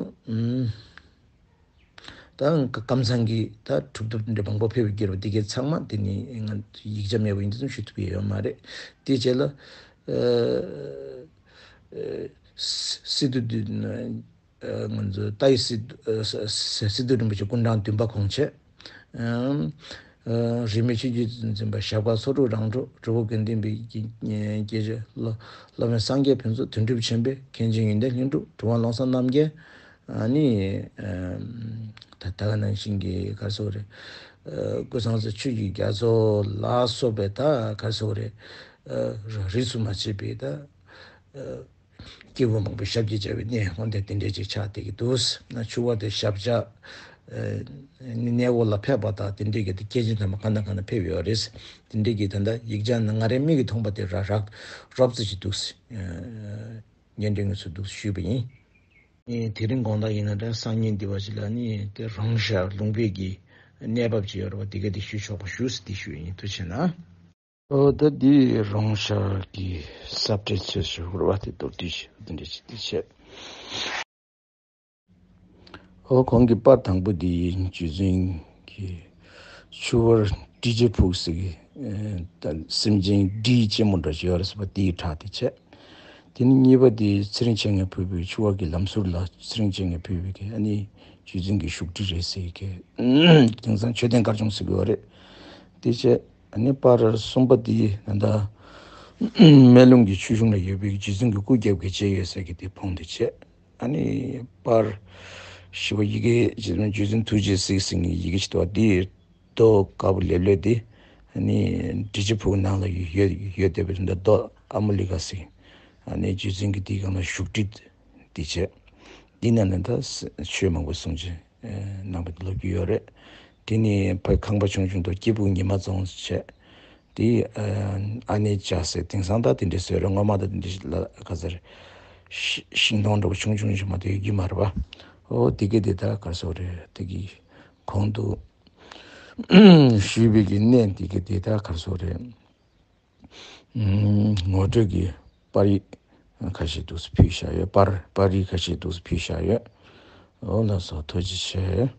ད་ཀམ་ཚང་གི་ད་གྲུབ་ཐོབ་འདི་འདྲ་མང་པོ་ཕེབས་ཀྱི་ཡོད་རེད་པ། འདི་གའི་ཚང་མ་དེ་ནི་ང་ཡིག་ཆ་མེད་པ་ཡིན་དུས་ཙམ་ཞུ་ཐུབ་ཀྱི་ཡོད་མ་རེད། དེའི་རྗེས་ལ་སི་ཏུ་ང་ཚོ་ཏཱའི་སི་སི་ཏུ་རིན་པོ་ཆེ་སྐུ་ཕྲེང་བདུན་པ་ཁོང་བྱས། རིས་མེད་ཆོས་བརྒྱུད་འཛིན་པ་ཞབས་དཀར་ཚོགས་དྲུག་རང་གྲོལ། གྲུབ་པ་དགེ་ལྡན་པའི་སྐྱེས་ཆེན་སློབ་དཔོན་སངས་རྒྱས་ཕུན་ཚོགས། དོན་གྲུབ་ཆེན་པོས་མཁན་ཆེན་ཡོན་ཏན་ལྷུན་གྲུབ། གྲུབ་དབང་ཀློང་གསལ་རྣམ་རྒྱལ། ཨ་ནི་ད་ད་ག་ནང་བཞིན་གྱི་ག་རེ་ཟེར་དགོས་རེད། ཀུན་བཟང་རྩེ་ཆོས་ཀྱི་རྒྱ་མཚོ་ལ་སོགས་པའི་ད་ག་རེ་ཟེར་དགོས་རེད། རིས་སུ་མ་ཆད་པའི་ད། སྐྱེས་བུ་མང་པོའི་ཞབས་ཀྱིས་བཅགས་པའི་གནས་འོ་དེ་དེ་འདྲས་ཅིག་ཆགས་བསྡད་ཀྱི་འདུག་ཆུ་བར་དུ་ཞབས་བཅགས། ནི་གནས་འོག་ལ་ཕེབས་པ་དང་དེ་འདྲས་ཀྱི་དེ་སྐྱེས་ཆེན་དམ་པ་གང་དང་གང་དང་ཕེབས་ཡོད་རེད། དེ་འདྲས་ཀྱི་ད་ལྟ་ཡིག་ཆ་ནང་ང་རའི་མིག་གིས་མཐོང་པ་དེ་ར་རག་རོབ་ཙམ་ཞིག་འདུག་སྙན་སྒྲོན་ངོས་སུ་འདུག་ཞུས་པ་ཡིན། དེ་རིང་དགོང་དག་ཡིན་ན་ད་སང་ཉིན་འདི་བ་ཞིག་ལ་ནི་དེ་རོང་ཤར་ལུང་པའི་གི་གནས་བབ་ཅིག་ཡོད་རེད་པ། དེ་ག་དེ་ཞུ་ཆོག་པ་ཞུ་ཟེར་དེ་ཞུས་ཡིན། ཐུགས་རྗེ་ཆེ་གནང་། ཨོ་ད་འདི་རོང་ཤར་གྱི་ས་བཀྲའི་ཚོས་སུ་ཧུར་བ་དེ་མདོར་བསྡུས་ཤིག་འདི་འདྲ་ཞིག་འདི་བྱས། ཨོ་ཁོང་གི་པར་དང་པོ་འདི་རྗེ་བཙུན་གྱི་ཆུ་བར་སྤྲིན་ཆེན་ཕུག་ཟེར་གི་ད་སེམས་ཅན་སྤྲིན་ཆེན་མོ་འདྲ་ཞིག་ཡོད་རེད་ཟེར་བ་དེའི་བྲག་དེ་བྱས། དེ་ནི་གཉིས་པ་དེ་ཚེ་རིང་མཆེད་ལྔས་ཕུལ་བའི་ཆུ་བར་གྱི་ལམ་ཟུར་ལ་ཚེ་རིང་མཆེད་ལྔས་ཕུལ་བའི་གི་ཨ་ནི་རྗེ་བཙུན་གྱི་བཞུགས་ཁྲི་རེད་ཟེར་གི་དེང་སང་མཆོད་རྟེན་དཀར་ཆུང་ཟེར་གི་ཡོད་རེད། དེ་བྱས་ཨ་ནི་པར་གསུམ་པ་དེ་ད་ལྟ་སྨན་ལུང་གི་ཆོས་གཞུང་ལ་ཡོད་པའི་རྗེ་བཙུན་གྱི་སྐུ་རྒྱབ་ཀྱི་མཇལ་ཡོད་ཟེར་གི་དེ་ཕུང་དེ་བྱས། ཨ་ནི་པར་ཞེ་པོ་ཡི་གེ་རྗེ་བཙུན་ཐུགས་རྗེས་གཟིགས་ཟེར་མཁན་ཡི་གེ་ཞིག་འདུག་པ། འདི་རྡོ་དཀར་པོ་ལེབ་ལེབ་དེ། ཨ་ནི་འབྲི་ཆུ་ཕུག་ནང་ལ་ཡོད་ཡོད་བསྡད་པའི་འདི་རྡོ་ཨ་མ་ལི་ཀ་ཟེར། ཨ་ནི་རྗེ་བཙུན་གྱིས་འདིའི་སྒང་ལ་བཞུགས་ཁྲི་འདི་བྱས། འདི་ནང་ནས་ད་ཆོས་མང་པོ་གསུང་ཆོས་གནང་བ་འདི་ལོ་རྒྱུས་ཡོད་རེད། དེ་ནས་ཕ་ཁང་པ་ཆུང་ཆུང་དུ་སྐྱིད་སྦུག་ཉི་མ་རྫོང་བྱས། དེ་ཨ་ནི་ཅག་ཟེར། དེང་སང་ད་དེ་འདྲ་བཟོས་རེད། སྔོན་མ་ད་དེ་འདྲ་ལ་ག་ཟེར། ཤི་ཤིང་སྡོང་འདྲ་པོ་ཆུང་ཆུང་ཞིག་མ་གཏོགས་ཡོད་ཀྱི་མ་རེད་པ། ཨོ་དེ་ག་དེ་ད་ག་རེ་ཟེར་དགོས་རེད། དེ་གི་གོང་དུ་ཞུས་པའི་གི་གནས་དེ་ག་དེ་ད་ག་རེ་ཟེར་དགོས་རེད། ངོ་སྤྲོད་ཀྱི་པར་རིས་ཁ་ཤས་འདུག་སེ་ཕུལ་བཞག་ཡོད། པར་པར་རིས་ཁ་ཤས་འདུག་སེ་ཕུལ་བཞག་ཡོད། འོ་ལགས་སོ། ཐུགས་རྗེ་ཆེ།